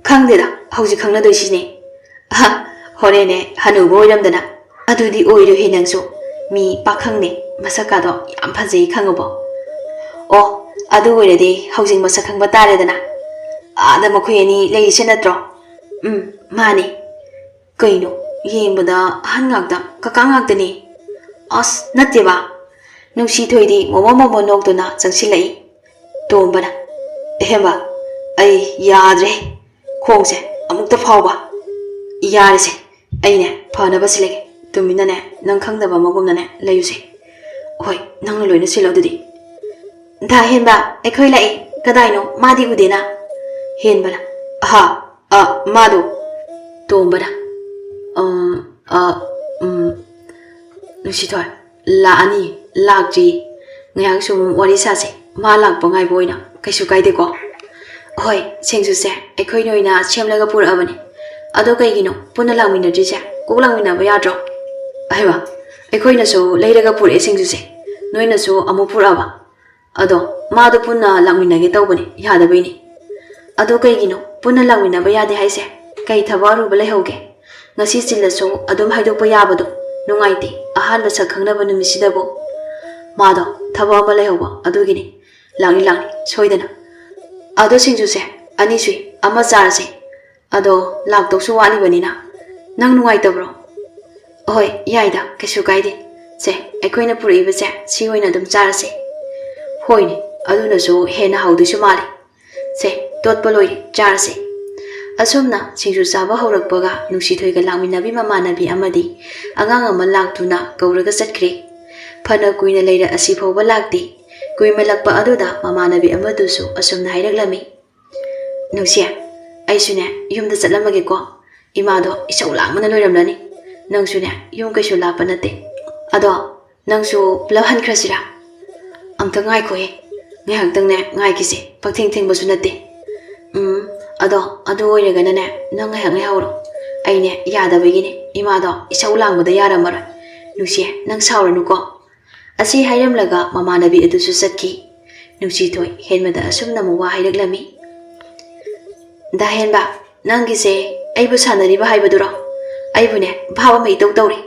ꯈꯪꯗꯦꯗ, ꯍꯧꯖꯤꯛ ꯈꯪꯅꯗꯣꯏꯁꯤꯅꯦ꯫ ꯑꯍ, ꯍꯣꯔꯦꯟꯅꯦ ꯍꯅꯨꯕ ꯑꯣꯏꯔꯝꯗꯅ꯫ ꯑꯗꯨꯗꯤ ꯑꯣꯏꯔꯣꯏꯍꯦ ꯅꯪꯁꯨ꯫ ꯃꯤ ꯄꯥꯈꯪꯅꯦ, ꯃꯁꯛꯀꯥꯗꯣ ꯌꯥꯝ ꯐꯖꯩ ꯈꯪꯉꯕꯣ? ꯑꯣ, ꯑꯗꯨ ꯑꯣꯏꯔꯗꯤ ꯍꯧꯖꯤꯛ ꯃꯁꯛ ꯈꯪꯕ ꯇꯥꯔꯦꯗꯅ꯫ ꯑꯥꯗ ꯃꯈꯣꯏ ꯑꯅꯤ ꯂꯩꯔꯤꯁꯦ ꯅꯠꯇ꯭ꯔꯣ? ꯎꯝ, ꯃꯥꯅꯦ꯫ ꯀꯩꯅꯣ, ꯌꯦꯡꯕꯗ ꯑꯍꯟ ꯉꯥꯛꯇ, ꯀꯀꯥ ꯉꯥꯛꯇꯅꯦ꯫ ꯑꯁ, ꯅꯠꯇꯦꯕ꯫ ꯅꯨꯡꯁꯤꯊꯣꯏꯗꯤ ꯃꯣꯃꯣ ꯃꯣꯃꯣ ꯅꯣꯛꯇꯨꯅ ꯆꯪꯁꯤꯜꯂꯛꯏ꯫ ꯇꯣꯝꯕꯅ, "ꯑꯍꯦꯝꯕ, ꯑꯩ ꯌꯥꯗ꯭ꯔꯦ꯫ ꯈꯣꯡꯁꯦ ꯑꯃꯨꯛꯇ ꯐꯥꯎꯕ꯫ ꯌꯥꯔꯦꯁꯦ, ꯑꯩꯅꯦ ꯐꯅꯕ ꯁꯤꯜꯂꯒꯦ꯫ ꯇꯨꯃꯤꯟꯅꯅꯦ, ꯅꯪ ꯈꯪꯗꯕ ꯑꯃꯒꯨꯝꯅꯅꯦ ꯂꯩꯌꯨꯁꯦ꯫ ꯍꯣꯏ, ꯅꯪꯅ ꯂꯣꯏꯅ ꯁꯤꯜꯂꯣ ꯑꯗꯨꯗꯤ꯫" "ꯗꯥ ꯍꯦꯟꯕ, ꯑꯩꯈꯣꯏ ꯂꯥꯛꯑꯦ꯫ ꯀꯗꯥꯏꯅꯣ? ꯃꯥꯗꯤ ꯎꯗꯦꯅ?" ꯍꯦꯟꯕꯅ, "ꯑꯍꯥ, ꯑ, ꯃꯥꯗꯣ꯫" ꯇꯣꯝꯕꯅ, "ꯑ, ꯑ, ꯎꯝ, ꯅꯨꯡꯁꯤꯊꯣꯏ, ꯂꯥꯛꯑꯅꯤ, ꯂꯥꯛꯇ꯭ꯔꯤ꯫ ꯉꯥꯏꯍꯥꯛ ꯁꯨꯝ ꯋꯥꯔꯤ ꯁꯥꯁꯦ꯫ ꯃꯥ ꯂꯥꯛꯄ ꯉꯥꯏꯕ ꯑꯣꯏꯅ ꯀꯩꯁꯨ ꯀꯥꯏꯗꯦꯀꯣ?" "ꯍꯣꯏ, ꯁꯤꯡꯖꯨꯁꯦ ꯑꯩꯈꯣꯏꯅ ꯑꯣꯏꯅ ꯁꯦꯝꯂꯒ ꯄꯨꯔꯛꯑꯕꯅꯦ꯫ ꯑꯗꯣ ꯀꯩꯒꯤꯅꯣ ꯄꯨꯟꯅ ꯂꯥꯛꯃꯤꯟꯅꯗ꯭ꯔꯤꯁꯦ? ꯀꯣꯛ ꯂꯥꯛꯃꯤꯟꯅꯕ ꯌꯥꯗ꯭ꯔꯣ?" "ꯑꯍꯩꯃ, ꯑꯩꯈꯣꯏꯅꯁꯨ ꯂꯩꯔꯒ ꯄꯨꯔꯛꯑꯦ ꯁꯤꯡꯖꯨꯁꯦ, ꯅꯣꯏꯅꯁꯨ ꯑꯃꯨꯛ ꯄꯨꯔꯛꯑꯕ?" "ꯑꯗꯣ ꯃꯥꯗꯣ ꯄꯨꯟꯅ ꯂꯥꯛꯃꯤꯟꯅꯒꯦ ꯇꯧꯕꯅꯦ, ꯌꯥꯗꯕꯩꯅꯦ꯫" "ꯑꯗꯣ ꯀꯩꯒꯤꯅꯣ ꯄꯨꯟꯅ ꯂꯥꯛꯃꯤꯟꯅꯕ ꯌꯥꯗꯦ ꯍꯥꯏꯁꯦ? ꯀꯩ ꯊꯕꯛ ꯑꯔꯨꯕ ꯂꯩꯍꯧꯒꯦ? ꯉꯁꯤ ꯆꯤꯜꯂꯁꯨ ꯑꯗꯨꯝ ꯍꯥꯏꯗꯣꯛꯄ ꯌꯥꯕꯗꯣ꯫ ꯅꯨꯡꯉꯥꯏꯇꯦ, ꯑꯍꯥꯟꯕ ꯁꯛ ꯈꯪꯅꯕ ꯅꯨꯃꯤꯠꯁꯤꯗꯕꯨ꯫" "ꯃꯥꯗꯣ ꯊꯕꯛ ꯑꯃ ꯂꯩꯍꯧꯕ ꯑꯗꯨꯒꯤꯅꯤ꯫ ꯂꯥꯛꯅꯤ, ꯂꯥꯛꯅꯤ, ꯁꯣꯏꯗꯅ꯫ ꯑꯗꯣ ꯁꯤꯡꯖꯨꯁꯦ ꯑꯅꯤ ꯁꯨꯏ, ꯑꯃ ꯆꯥꯔꯁꯦ꯫ ꯑꯗꯣ ꯂꯥꯛꯇꯧꯁꯨ ꯋꯥꯠꯂꯤꯕꯅꯤꯅ꯫ ꯅꯪ ꯅꯨꯡꯉꯥꯏꯇꯕ꯭ꯔꯣ?" "ꯑꯍꯣꯏ, ꯌꯥꯏꯗ, ꯀꯩꯁꯨ ꯀꯥꯏꯗꯦ꯫ ꯁꯦ, ꯑꯩꯈꯣꯏꯅ ꯄꯨꯔꯛꯏꯕꯁꯦ ꯁꯤ ꯑꯣꯏꯅ ꯑꯗꯨꯝ ꯆꯥꯔꯁꯦ꯫" "ꯍꯣꯏꯅꯦ, ꯑꯗꯨꯅꯁꯨ ꯍꯦꯟꯅ ꯍꯥꯎꯗꯣꯏꯁꯨ ꯃꯥꯜꯂꯦ꯫ ꯁꯦ, ꯇꯣꯠꯄ ꯂꯣꯏꯔꯦ, ꯆꯥꯔꯁꯦ꯫" ꯑꯁꯨꯝꯅ ꯁꯤꯡꯖꯨ ꯆꯥꯕ ꯍꯧꯔꯛꯄꯒ ꯅꯨꯡꯁꯤꯊꯣꯏꯒ ꯂꯥꯛꯃꯤꯟꯅꯕꯤ ꯃꯃꯥꯟꯅꯕꯤ ꯑꯃꯗꯤ ꯑꯉꯥꯡ ꯑꯃ ꯂꯥꯛꯇꯨꯅ ꯀꯧꯔꯒ ꯆꯠꯈ꯭ꯔꯦ꯫ ꯐꯅ ꯀꯨꯏꯅ ꯂꯩꯔ ꯑꯁꯤ ꯐꯥꯎꯕ ꯂꯥꯛꯇꯦ꯫ ꯀꯨꯏꯃꯜꯂꯛꯄ ꯑꯗꯨꯗ ꯃꯃꯥꯟꯅꯕꯤ ꯑꯃꯗꯨꯁꯨ ꯑꯁꯨꯝꯅ ꯍꯥꯏꯔꯛꯂꯝꯃꯤ, "ꯅꯨꯡꯁꯤ, ꯑꯩꯁꯨꯅꯦ ꯌꯨꯝꯗ ꯆꯠꯂꯝꯃꯒꯦꯀꯣ꯫ ꯏꯃꯥꯗꯣ ꯏꯁꯧ ꯂꯥꯡꯕꯅ ꯂꯣꯏꯔꯝꯂꯅꯤ꯫ ꯅꯪꯁꯨꯅꯦ ꯌꯨꯝ ꯀꯩꯁꯨ ꯂꯥꯞꯄ ꯅꯠꯇꯦ꯫ ꯑꯗꯣ ꯅꯪꯁꯨ ꯄꯨꯂꯞ ꯍꯟꯈ꯭ꯔꯁꯤꯔꯥ?" "ꯑꯝꯇ ꯉꯥꯏꯈꯣꯍꯦ, ꯉꯥꯏꯍꯥꯛꯇꯪꯅꯦ ꯉꯥꯏꯈꯤꯁꯦ, ꯄꯪꯊꯦꯡ ꯊꯦꯡꯕꯁꯨ ꯅꯠꯇꯦ꯫ ꯎꯝ, ꯑꯗꯣ ꯑꯗꯨ ꯑꯣꯏꯔꯒꯅꯅꯦ ꯅꯪ ꯉꯥꯏꯍꯥꯛ ꯉꯥꯏꯍꯧꯔꯣ꯫ ꯑꯩꯅꯦ ꯌꯥꯗꯕꯒꯤꯅꯦ, ꯏꯃꯥꯗꯣ ꯏꯁꯧ ꯂꯥꯡꯕꯗ ꯌꯥꯔꯝꯃꯔꯣꯏ꯫ ꯅꯨꯡꯁꯤ, ꯅꯪ ꯁꯥꯎꯔꯅꯨꯀꯣ꯫" ꯑꯁꯤ ꯍꯥꯏꯔꯝꯂꯒ ꯃꯃꯥꯟꯅꯕꯤ ꯑꯗꯨꯁꯨ ꯆꯠꯈꯤ꯫ ꯅꯨꯡꯁꯤꯊꯣꯏ ꯍꯦꯟꯕꯗ ꯑꯁꯨꯝꯅ ꯑꯃꯨꯛ ꯋꯥ ꯍꯥꯏꯔꯛꯂꯝꯃꯤ, "ꯗꯥ ꯍꯦꯟꯕ, ꯅꯪꯒꯤꯁꯦ ꯑꯩꯕꯨ ꯁꯥꯟꯅꯔꯤꯕ ꯍꯥꯏꯕꯗꯨꯔꯣ? ꯑꯩꯕꯨꯅꯦ ꯚꯥꯞ ꯑꯃ ꯏꯇꯧ ꯇꯧꯔꯦ꯫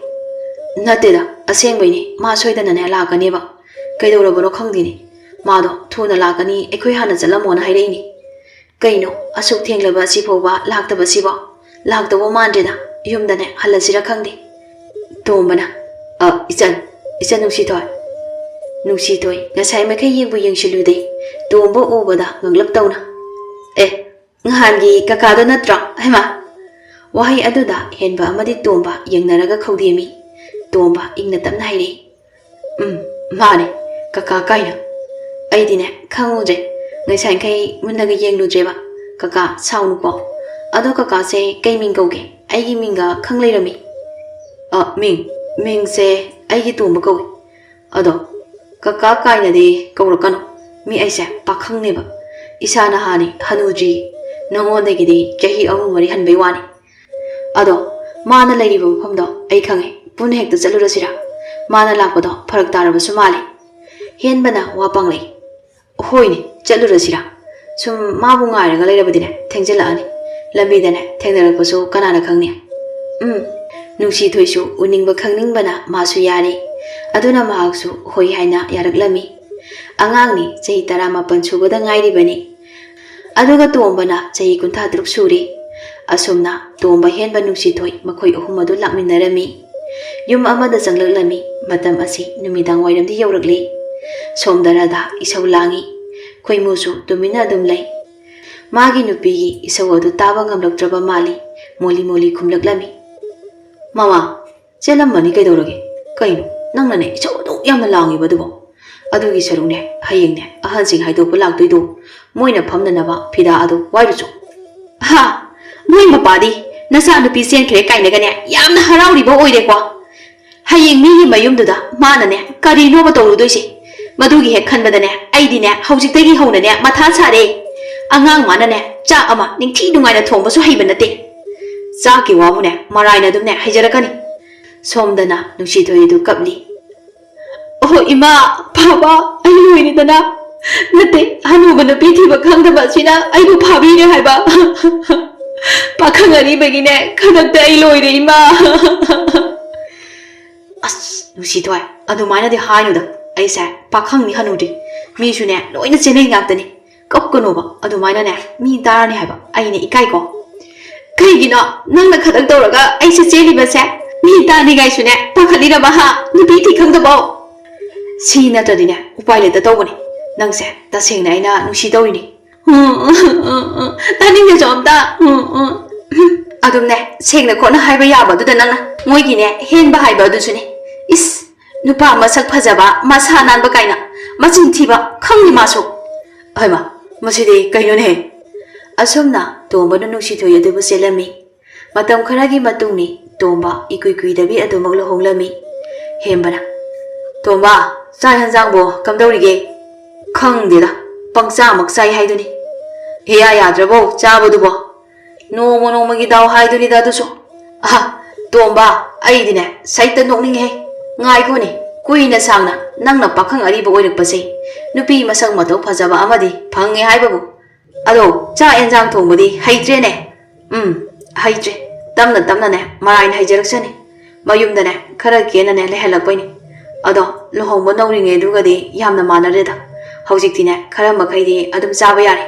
"ꯅꯠꯇꯦꯗ, ꯑꯁꯦꯡꯕꯩꯅꯦ, ꯃꯥ ꯁꯣꯏꯗꯅꯅꯦ ꯂꯥꯛꯀꯅꯦꯕ꯫ ꯀꯩꯗꯧꯔꯕꯅꯣ ꯈꯪꯗꯦꯅꯦ꯫ ꯃꯥꯗꯣ ꯊꯨꯅ ꯂꯥꯛꯀꯅꯤ, ꯑꯩꯈꯣꯏ ꯍꯥꯟꯅ ꯆꯠꯂꯝꯃꯣꯅ ꯍꯥꯏꯔꯛꯏꯅꯦ꯫ ꯀꯩꯅꯣ, ꯑꯁꯨꯛ ꯊꯦꯡꯂꯕ ꯑꯁꯤꯐꯥꯎꯕ ꯂꯥꯛꯇꯕꯁꯤꯕꯣ? ꯂꯥꯛꯇꯧꯕ ꯃꯥꯟꯗ꯭ꯔꯦꯗ꯫ ꯌꯨꯝꯗꯅꯦ ꯍꯜꯂꯁꯤꯔ ꯈꯪꯗꯦ꯫" ꯇꯣꯝꯕꯅ, "ꯑ, ꯏꯆꯟ, ꯏꯆꯟ ꯅꯨꯡꯁꯤꯊꯣꯏ꯫" ꯅꯨꯡꯁꯤꯊꯣꯏ ꯉꯁꯥꯏ ꯃꯈꯩ ꯌꯦꯡꯕꯨ ꯌꯦꯡꯁꯤꯜꯂꯨꯗꯦ꯫ ꯇꯣꯝꯕ ꯎꯕꯗ ꯉꯛꯂꯞ ꯇꯧꯅ, "ꯑꯦ, ꯅꯍꯥꯟꯒꯤ ꯀꯀꯥꯗꯣ ꯅꯠꯇ꯭ꯔꯣ? ꯍꯩꯃꯥ!" ꯋꯥꯍꯩ ꯑꯗꯨꯗ ꯍꯦꯟꯕ ꯑꯃꯗꯤ ꯇꯣꯝꯕ ꯌꯦꯡꯅꯔꯒ ꯈꯧꯗꯦꯝꯃꯤ꯫ ꯇꯣꯝꯕ ꯏꯪꯅ ꯇꯞꯅ ꯍꯥꯏꯔꯛꯏ, "ꯎꯝ, ꯃꯥꯅꯦ, ꯀꯀꯥ ꯀꯥꯏꯅ꯫ ꯑꯩꯗꯤꯅꯦ ꯈꯪꯉꯨꯗ꯭ꯔꯦ, ꯉꯁꯥꯏꯈꯩ ꯃꯨꯟꯅꯒ ꯌꯦꯡꯂꯨꯗ꯭ꯔꯦꯕ꯫ ꯀꯀꯥ ꯁꯥꯎꯅꯨꯀꯣ꯫ ꯑꯗꯣ ꯀꯀꯥꯁꯦ ꯀꯩ ꯃꯤꯡ ꯀꯧꯒꯦ? ꯑꯩꯒꯤ ꯃꯤꯡꯒ ꯈꯪ ꯂꯩꯔꯝꯃꯤ꯫" "ꯑ, ꯃꯤꯡ, ꯃꯤꯡꯁꯦ ꯑꯩꯒꯤ ꯇꯣꯝꯕ ꯀꯧꯏ꯫ ꯑꯗꯣ ꯀꯀꯥ ꯀꯥꯏꯅꯗꯤ ꯀꯧꯔꯛꯀꯅꯨ꯫ ꯃꯤ ꯑꯩꯁꯦ ꯄꯥꯈꯪꯅꯦꯕ꯫ ꯏꯁꯥꯅ ꯍꯥꯟꯅꯤ, ꯍꯅꯨꯗ꯭ꯔꯤ꯫ ꯅꯉꯣꯟꯗꯒꯤꯗꯤ ꯆꯍꯤ ꯑꯍꯨꯝ ꯃꯔꯤ ꯍꯟꯕꯩ ꯋꯥꯅꯤ꯫ ꯑꯗꯣ ꯃꯥꯅ ꯂꯩꯔꯤꯕ ꯃꯐꯝꯗꯣ ꯑꯩ ꯈꯪꯉꯦ꯫ ꯄꯨꯟꯅ ꯍꯦꯛꯇ ꯆꯠꯂꯨꯔꯁꯤꯔꯥ? ꯃꯥꯅ ꯂꯥꯛꯄꯗꯣ ꯐꯔꯛ ꯇꯥꯔꯕꯁꯨ ꯃꯥꯜꯂꯦ꯫" ꯍꯦꯟꯕꯅ ꯋꯥ ꯄꯥꯡꯂꯩ, "ꯍꯣꯏꯅꯦ, ꯆꯠꯂꯨꯔꯁꯤꯔꯥ? ꯁꯨꯝ ꯃꯥꯕꯨ ꯉꯥꯏꯔꯒ ꯂꯩꯔꯕꯗꯤꯅꯦ, ꯊꯦꯡꯖꯤꯜꯂꯛꯑꯅꯤ꯫ ꯂꯝꯕꯤꯗꯅꯦ ꯊꯦꯡꯅꯔꯛꯄꯁꯨ ꯀꯅꯥꯅ ꯈꯪꯅꯤ?" ꯎꯝ, ꯅꯨꯡꯁꯤꯊꯣꯏꯁꯨ ꯎꯅꯤꯡꯕ ꯈꯪꯅꯤꯡꯕꯅ ꯃꯥꯁꯨ ꯌꯥꯔꯦ꯫ ꯑꯗꯨꯅ ꯃꯍꯥꯛꯁꯨ ꯍꯣꯏ ꯍꯥꯏꯅ ꯌꯥꯔꯛꯂꯝꯃꯤ꯫ ꯑꯉꯥꯡꯅꯤ, ꯆꯍꯤ ꯇꯔꯥꯃꯥꯄꯟ ꯁꯨꯕꯗ ꯉꯥꯏꯔꯤꯕꯅꯤ꯫ ꯑꯗꯨꯒ ꯇꯣꯝꯕꯅ ꯆꯍꯤ ꯀꯨꯟꯊ꯭ꯔꯥ ꯇꯔꯨꯛ ꯁꯨꯔꯦ꯫ ꯑꯁꯨꯝꯅ ꯇꯣꯝꯕ ꯍꯦꯟꯕ ꯅꯨꯡꯁꯤꯊꯣꯏ ꯃꯈꯣꯏ ꯑꯍꯨꯝ ꯑꯗꯨ ꯂꯥꯛꯃꯤꯟꯅꯔꯝꯃꯤ꯫ ꯌꯨꯝ ꯑꯃꯗ ꯆꯪꯂꯛꯂꯝꯃꯤ꯫ ꯃꯇꯝ ꯑꯁꯤ ꯅꯨꯃꯤꯗꯥꯡ ꯋꯥꯏꯔꯝꯗꯤ ꯌꯧꯔꯛꯂꯤ꯫ ꯁꯣꯝꯗ ꯔꯥꯙꯥ ꯏꯁꯧ ꯂꯥꯡꯏ꯫ ꯈꯣꯏꯃꯨꯁꯨ ꯇꯨꯃꯤꯟꯅ ꯑꯗꯨꯝ ꯂꯩ꯫ ꯃꯥꯒꯤ ꯅꯨꯄꯤꯒꯤ ꯏꯁꯧ ꯑꯗꯨ ꯇꯥꯕ ꯉꯝꯂꯛꯇ꯭ꯔꯕ ꯃꯥꯜꯂꯤ꯫ ꯃꯣꯂꯤ ꯃꯣꯂꯤ ꯈꯨꯝꯂꯛꯂꯝꯃꯤ, "ꯃꯃꯥ, ꯆꯦꯜꯂꯝꯃꯅꯤ ꯀꯩꯗꯧꯔꯒꯦ? ꯀꯩꯅꯣ, ꯅꯪꯅꯅꯦ ꯏꯁꯧ ꯑꯗꯨꯛ ꯌꯥꯝꯅ ꯂꯥꯡꯉꯤꯕ ꯑꯗꯨꯕꯣ? ꯑꯗꯨꯒꯤ ꯁꯔꯨꯛꯅꯦ, ꯍꯌꯦꯡꯅꯦ ꯑꯍꯟꯁꯤꯡ ꯍꯥꯏꯗꯣꯛꯄ ꯂꯥꯛꯇꯣꯏꯗꯣ, ꯃꯣꯏꯅ ꯐꯝꯅꯅꯕ ꯐꯤꯗꯥ ꯑꯗꯨ ꯋꯥꯏꯔꯨꯆꯣ꯫" ꯍꯥ? ꯃꯣꯏ ꯃꯄꯥꯗꯤ ꯅꯆꯥꯅꯨꯄꯤ ꯆꯦꯟꯈ꯭ꯔꯦ ꯀꯥꯏꯅꯒꯅꯦ ꯌꯥꯝꯅ ꯍꯔꯥꯎꯔꯤꯕ ꯑꯣꯏꯔꯦꯀꯣ꯫ ꯍꯌꯦꯡ ꯃꯤꯒꯤ ꯃꯌꯨꯝꯗꯨꯗ ꯃꯥꯅꯅꯦ ꯀꯔꯤꯅꯣꯕ ꯇꯧꯔꯨꯗꯣꯏꯁꯦ? ꯃꯗꯨꯒꯤ ꯍꯦꯛ ꯈꯟꯕꯗꯅꯦ ꯑꯩꯗꯤꯅꯦ ꯍꯧꯖꯤꯛꯇꯒꯤ ꯍꯧꯅꯅꯦ ꯃꯊꯥ ꯁꯥꯔꯦ꯫ ꯑꯉꯥꯡ ꯃꯥꯅꯅꯦ ꯆꯥꯛ ꯑꯃ ꯅꯤꯡꯊꯤ ꯅꯨꯡꯉꯥꯏꯅ ꯊꯣꯡꯕꯁꯨ ꯍꯩꯕ ꯅꯠꯇꯦ꯫ ꯆꯥꯛꯀꯤ ꯋꯥꯕꯨꯅꯦ ꯃꯔꯥꯏꯅ ꯑꯗꯨꯝꯅꯦ ꯍꯩꯖꯔꯛꯀꯅꯤ꯫ ꯁꯣꯝꯗꯅ ꯅꯨꯡꯁꯤꯊꯣꯏꯗꯨ ꯀꯞꯂꯤ꯫ "ꯑꯣꯍꯣ ꯏꯃꯥ, ꯄꯥꯕ, ꯑꯩ ꯂꯣꯏꯔꯦꯗꯅ꯫ ꯅꯠꯇꯦ, ꯍꯅꯨꯕ ꯅꯨꯄꯤ ꯊꯤꯕ ꯈꯪꯗꯕ ꯑꯁꯤꯅ ꯑꯩꯕꯨ ꯐꯥꯕꯤꯔꯦ ꯍꯥꯏꯕ꯫ ꯄꯥꯈꯪ ꯑꯔꯤꯕꯒꯤꯅꯦ ꯈꯗꯛꯇ ꯑꯩ ꯂꯣꯏꯔꯦ ꯏꯃꯥ꯫" "ꯑꯁ, ꯅꯨꯡꯁꯤꯊꯣꯏ, ꯑꯗꯨꯃꯥꯏꯅꯗꯤ ꯍꯥꯏꯅꯨꯗ꯫ ꯑꯩꯁꯦ ꯄꯥꯈꯪꯅꯤ, ꯍꯅꯨꯗ꯭ꯔꯤ꯫ ꯃꯤꯁꯨꯅꯦ ꯂꯣꯏꯅ ꯆꯦꯟꯅꯩ ꯉꯥꯛꯇꯅꯤ꯫ ꯀꯞꯀꯅꯣꯕ, ꯑꯗꯨꯃꯥꯏꯅꯅꯦ ꯃꯤ ꯇꯥꯔꯅꯤ ꯍꯥꯏꯕ꯫ ꯑꯩꯅꯦ ꯏꯀꯥꯏꯀꯣ"꯫ "ꯀꯩꯒꯤꯅꯣ ꯅꯪꯅ ꯈꯇꯪ ꯇꯧꯔꯒ ꯑꯩꯁꯦ ꯆꯦꯜꯂꯤꯕꯁꯦ? ꯃꯤ ꯇꯥꯅꯤꯡꯉꯥꯏꯁꯨꯅꯦ ꯄꯥꯈꯠꯂꯤꯔꯕ, ꯍꯥ? ꯅꯨꯄꯤ ꯊꯤ ꯈꯪꯗꯕꯧ?" "ꯁꯤ ꯅꯠꯇ꯭ꯔꯗꯤꯅꯦ ꯎꯄꯥꯏ ꯂꯩꯇ ꯇꯧꯕꯅꯦ꯫ ꯅꯪꯁꯦ ꯇꯁꯦꯡꯅ ꯑꯩꯅ ꯅꯨꯡꯁꯤ ꯇꯧꯔꯤꯅꯤ"꯫ "ꯇꯥꯅꯤꯡꯗꯦꯁꯨ ꯑꯝꯇ"꯫ "ꯑꯗꯨꯝꯅꯦ, ꯁꯦꯡꯅ ꯈꯣꯠꯅ ꯍꯥꯏꯕ ꯌꯥꯕ ꯑꯗꯨꯗ ꯅꯪꯅ ꯃꯣꯏꯒꯤꯅꯦ ꯍꯦꯟꯕ ꯍꯥꯏꯕ ꯑꯗꯨꯁꯨꯅꯦ꯫ ꯏꯁ, ꯅꯨꯄꯥ ꯃꯁꯛ ꯐꯖꯕ, ꯃꯁꯥ ꯅꯥꯟꯕ ꯀꯥꯏꯅ ꯃꯆꯤꯟ ꯊꯤꯕ ꯈꯪꯗꯦ ꯃꯥꯁꯨ"꯫ ꯍꯩꯃꯥ, ꯃꯁꯤꯗꯤ ꯀꯩꯅꯣꯅꯦꯍꯦ? ꯑꯁꯨꯝꯅ ꯇꯣꯝꯕꯅ ꯅꯨꯡꯁꯤꯊꯣꯏ ꯑꯗꯨꯕꯨ ꯆꯦꯜꯂꯝꯃꯤ꯫ ꯃꯇꯝ ꯈꯔꯒꯤ ꯃꯇꯨꯡꯅꯤ, ꯇꯣꯝꯕ ꯏꯀꯨꯏ ꯀꯨꯏꯗꯕꯤ ꯑꯗꯨꯃꯛ ꯂꯨꯍꯣꯡꯂꯝꯃꯤ꯫ ꯍꯦꯝꯕꯅ, "ꯇꯣꯝꯕ, ꯆꯥꯛ ꯍꯦꯟꯖꯥꯡꯕꯣ ꯀꯝꯗꯧꯔꯤꯒꯦ?" "ꯈꯪꯗꯦꯗ, ꯄꯪꯆꯥꯃꯛ ꯆꯥꯏ ꯍꯥꯏꯗꯨꯅꯤ꯫ ꯏꯌꯥ ꯌꯥꯗ꯭ꯔꯕꯣ ꯆꯥꯕꯗꯨꯕꯣ? ꯅꯣꯡꯃ ꯅꯣꯡꯃꯒꯤ ꯗꯥꯎ ꯍꯥꯏꯗꯨꯅꯤꯗ ꯑꯗꯨꯁꯨ"꯫ "ꯑꯍ, ꯇꯣꯝꯕ, ꯑꯩꯗꯤꯅꯦ ꯁꯩꯇ ꯅꯣꯛꯅꯤꯡꯉꯦ꯫ ꯉꯥꯏꯈꯣꯅꯦ, ꯀꯨꯏꯅ ꯁꯥꯡꯅ ꯅꯪꯅ ꯄꯥꯈꯪ ꯑꯔꯤꯕ ꯑꯣꯏꯔꯛꯄꯁꯦ ꯅꯨꯄꯤ ꯃꯁꯛ ꯃꯇꯧ ꯐꯖꯕ ꯑꯃꯗꯤ ꯐꯪꯉꯦ ꯍꯥꯏꯕꯕꯨ꯫ ꯑꯗꯣ ꯆꯥꯛ ꯑꯦꯟꯖꯥꯡ ꯊꯣꯡꯕꯗꯤ ꯍꯩꯇ꯭ꯔꯦꯅꯦ"꯫ "ꯎꯝ, ꯍꯩꯇ꯭ꯔꯦ꯫ ꯇꯞꯅ ꯇꯞꯅꯅꯦ ꯃꯔꯥꯏꯅ ꯍꯩꯖꯔꯛꯁꯅꯤ꯫ ꯃꯌꯨꯝꯗꯅꯦ ꯈꯔ ꯀꯦꯅꯅꯦ ꯂꯩꯍꯜꯂꯛꯄꯩꯅꯤ꯫ ꯑꯗꯣ ꯂꯨꯍꯣꯡꯕ ꯅꯧꯔꯤꯉꯩꯗꯨꯒꯗꯤ ꯌꯥꯝꯅ ꯃꯥꯟꯅꯔꯦꯗ꯫ ꯍꯧꯖꯤꯛꯇꯤꯅꯦ ꯈꯔ ꯃꯈꯩꯗꯤ ꯑꯗꯨꯝ ꯆꯥꯕ ꯌꯥꯔꯦ꯫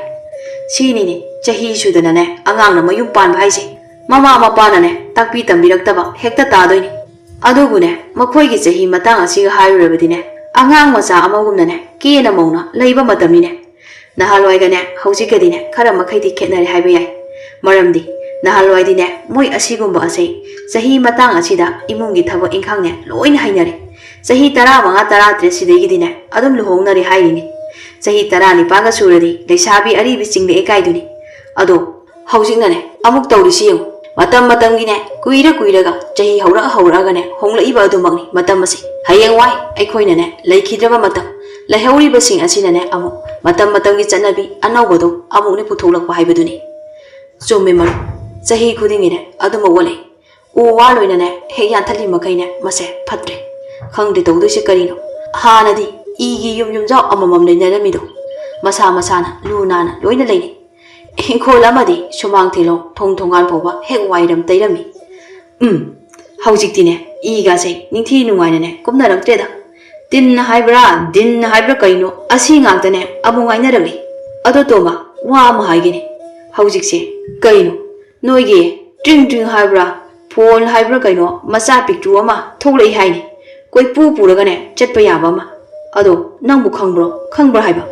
ꯁꯤꯅꯤꯅꯦ ꯆꯍꯤ ꯁꯨꯗꯅꯅꯦ ꯑꯉꯥꯡꯅ ꯃꯌꯨꯝ ꯄꯥꯟꯕ ꯍꯥꯏꯁꯦ꯫ ꯃꯃꯥ ꯃꯄꯥꯅꯅꯦ ꯇꯥꯛꯄꯤ ꯇꯝꯕꯤꯔꯛꯇꯕ ꯍꯦꯛꯇ ꯇꯥꯗꯣꯏꯅꯤ꯫ ꯑꯗꯨꯕꯨꯅꯦ, ꯃꯈꯣꯏꯒꯤ ꯆꯍꯤ ꯃꯇꯥꯡ ꯑꯁꯤꯒ ꯍꯥꯏꯔꯨꯔꯕꯗꯤꯅꯦ, ꯑꯉꯥꯡ ꯃꯆꯥ ꯑꯃꯒꯨꯝꯅꯅꯦ ꯀꯦꯅ ꯃꯧꯅ ꯂꯩꯕ ꯃꯇꯝꯅꯤꯅꯦ꯫ ꯅꯍꯥꯟꯋꯥꯏꯒꯅꯦ ꯍꯧꯖꯤꯛꯀꯗꯤꯅꯦ ꯈꯔ ꯃꯈꯩꯗꯤ ꯈꯦꯠꯅꯔꯦ ꯍꯥꯏꯕ ꯌꯥꯏ꯫ ꯃꯔꯝꯗꯤ ꯅꯍꯥꯟꯋꯥꯏꯗꯤꯅꯦ ꯃꯣꯏ ꯑꯁꯤꯒꯨꯝꯕ ꯑꯁꯦ ꯆꯍꯤ ꯃꯇꯥꯡ ꯑꯁꯤꯗ ꯏꯃꯨꯡꯒꯤ ꯊꯕꯛ ꯏꯪꯈꯥꯡꯅꯦ ꯂꯣꯏꯅ ꯍꯩꯅꯔꯦ꯫ ꯆꯍꯤ ꯇꯔꯥ ꯃꯉꯥ, ꯇꯔꯥ ꯇꯔꯦꯠ ꯁꯤꯗꯒꯤꯗꯤꯅꯦ ꯑꯗꯨꯝ ꯂꯨꯍꯣꯡꯅꯔꯦ ꯍꯥꯏꯔꯤꯅꯤ꯫ ꯆꯍꯤ ꯇꯔꯥ ꯅꯤꯄꯥꯟꯒ ꯁꯨꯔꯗꯤ ꯂꯩꯁꯥꯕꯤ ꯑꯔꯤꯕꯤ ꯆꯤꯡꯂꯛꯑꯦ ꯀꯥꯏꯗꯨꯅꯤ꯫ ꯑꯗꯣ ꯍꯧꯖꯤꯛꯅꯅꯦ ꯑꯃꯨꯛ ꯇꯧꯔꯤꯁꯤ ꯌꯦꯡꯉꯨ꯫ ꯃꯇꯝ ꯃꯇꯝꯒꯤꯅꯦ, ꯀꯨꯏꯔ ꯀꯨꯏꯔꯒ ꯆꯍꯤ ꯍꯧꯔꯛ ꯍꯧꯔꯛꯑꯒꯅꯦ ꯍꯣꯡꯂꯛꯏꯕ ꯑꯗꯨꯃꯛꯅꯤ ꯃꯇꯝ ꯑꯁꯤ꯫ ꯍꯌꯦꯡꯋꯥꯏ ꯑꯩꯈꯣꯏꯅꯅꯦ ꯂꯩꯈꯤꯗ꯭ꯔꯕ ꯃꯇꯝ, ꯂꯩꯍꯧꯔꯤꯕꯁꯤꯡ ꯑꯁꯤꯅꯅꯦ ꯑꯃꯨꯛ ꯃꯇꯝ ꯃꯇꯝꯒꯤ ꯆꯠꯅꯕꯤ ꯑꯅꯧꯕꯗꯣ ꯑꯃꯨꯛꯅꯦ ꯄꯨꯊꯣꯛꯂꯛꯄ ꯍꯥꯏꯕꯗꯨꯅꯤ꯫ ꯆꯨꯝꯃꯤ ꯃꯔꯨꯞ, ꯆꯍꯤ ꯈꯨꯗꯤꯡꯒꯤꯅꯦ ꯑꯗꯨꯃꯛ ꯑꯣꯜꯂꯛꯏ꯫ ꯎ ꯋꯥ ꯂꯣꯏꯅꯅꯦ ꯍꯦꯛ ꯌꯥꯟꯊꯠꯂꯤ ꯃꯈꯩꯅꯦ ꯃꯁꯦ ꯐꯠꯇ꯭ꯔꯦ꯫ ꯈꯪꯗꯦ ꯇꯧꯗꯣꯏꯁꯦ ꯀꯔꯤꯅꯣ꯫ ꯍꯥꯟꯅꯗꯤ ꯏꯒꯤ ꯌꯨꯝ ꯌꯨꯝꯖꯥꯎ ꯑꯃꯃꯝ ꯂꯩꯅꯔꯝꯃꯤꯗꯣ, ꯃꯁꯥ ꯃꯁꯥꯅ ꯂꯨ ꯅꯥꯟꯅ ꯂꯣꯏꯅ ꯂꯩꯅꯩ꯫ ꯏꯪꯈꯣꯜ ꯑꯃꯗꯤ ꯁꯨꯃꯥꯡ ꯊꯤꯂꯣꯡ, ꯊꯣꯡ ꯊꯣꯡꯒꯥꯟ ꯐꯥꯎꯕ ꯍꯦꯛ ꯋꯥꯏꯔꯝ ꯇꯩꯔꯝꯃꯤ꯫ ꯎꯝ, ꯍꯧꯖꯤꯛꯇꯤꯅꯦ ꯏꯒꯥꯁꯦ ꯅꯤꯡꯊꯤ ꯅꯨꯡꯉꯥꯏꯅꯅꯦ ꯀꯨꯝꯅꯔꯛꯇ꯭ꯔꯦꯗ꯫ ꯇꯤꯟ ꯍꯥꯏꯕ꯭ꯔꯥ, ꯗꯤꯟ ꯍꯥꯏꯕ꯭ꯔꯥ ꯀꯩꯅꯣ, ꯑꯁꯤ ꯉꯥꯛꯇꯅꯦ ꯑꯃꯨꯛ ꯉꯥꯏꯅꯔꯛꯂꯤ꯫ ꯑꯗꯣ ꯇꯣꯝꯕ, ꯋꯥ ꯑꯃ ꯍꯥꯏꯒꯦꯅꯦ꯫ ꯍꯧꯖꯤꯛꯁꯦ ꯀꯩꯅꯣ, ꯅꯣꯏꯒꯤ ꯇ꯭ꯔꯤꯡ ꯇ꯭ꯔꯤꯡ ꯍꯥꯏꯕ꯭ꯔꯥ, ꯐꯣꯟ ꯍꯥꯏꯕ꯭ꯔꯥ ꯀꯩꯅꯣ, ꯃꯆꯥ ꯄꯤꯛꯇ꯭ꯔꯨ ꯑꯃ ꯊꯣꯛꯂꯛꯏ ꯍꯥꯏꯅꯦ, ꯀꯣꯏꯄꯨ ꯄꯨꯔꯒꯅꯦ ꯆꯠꯄ ꯌꯥꯕ ꯑꯃ꯫ ꯑꯗꯣ ꯅꯪꯕꯨ ꯈꯪꯕ꯭ꯔꯣ, ꯈꯪꯕ꯭ꯔꯥ ꯍꯥꯏꯕ?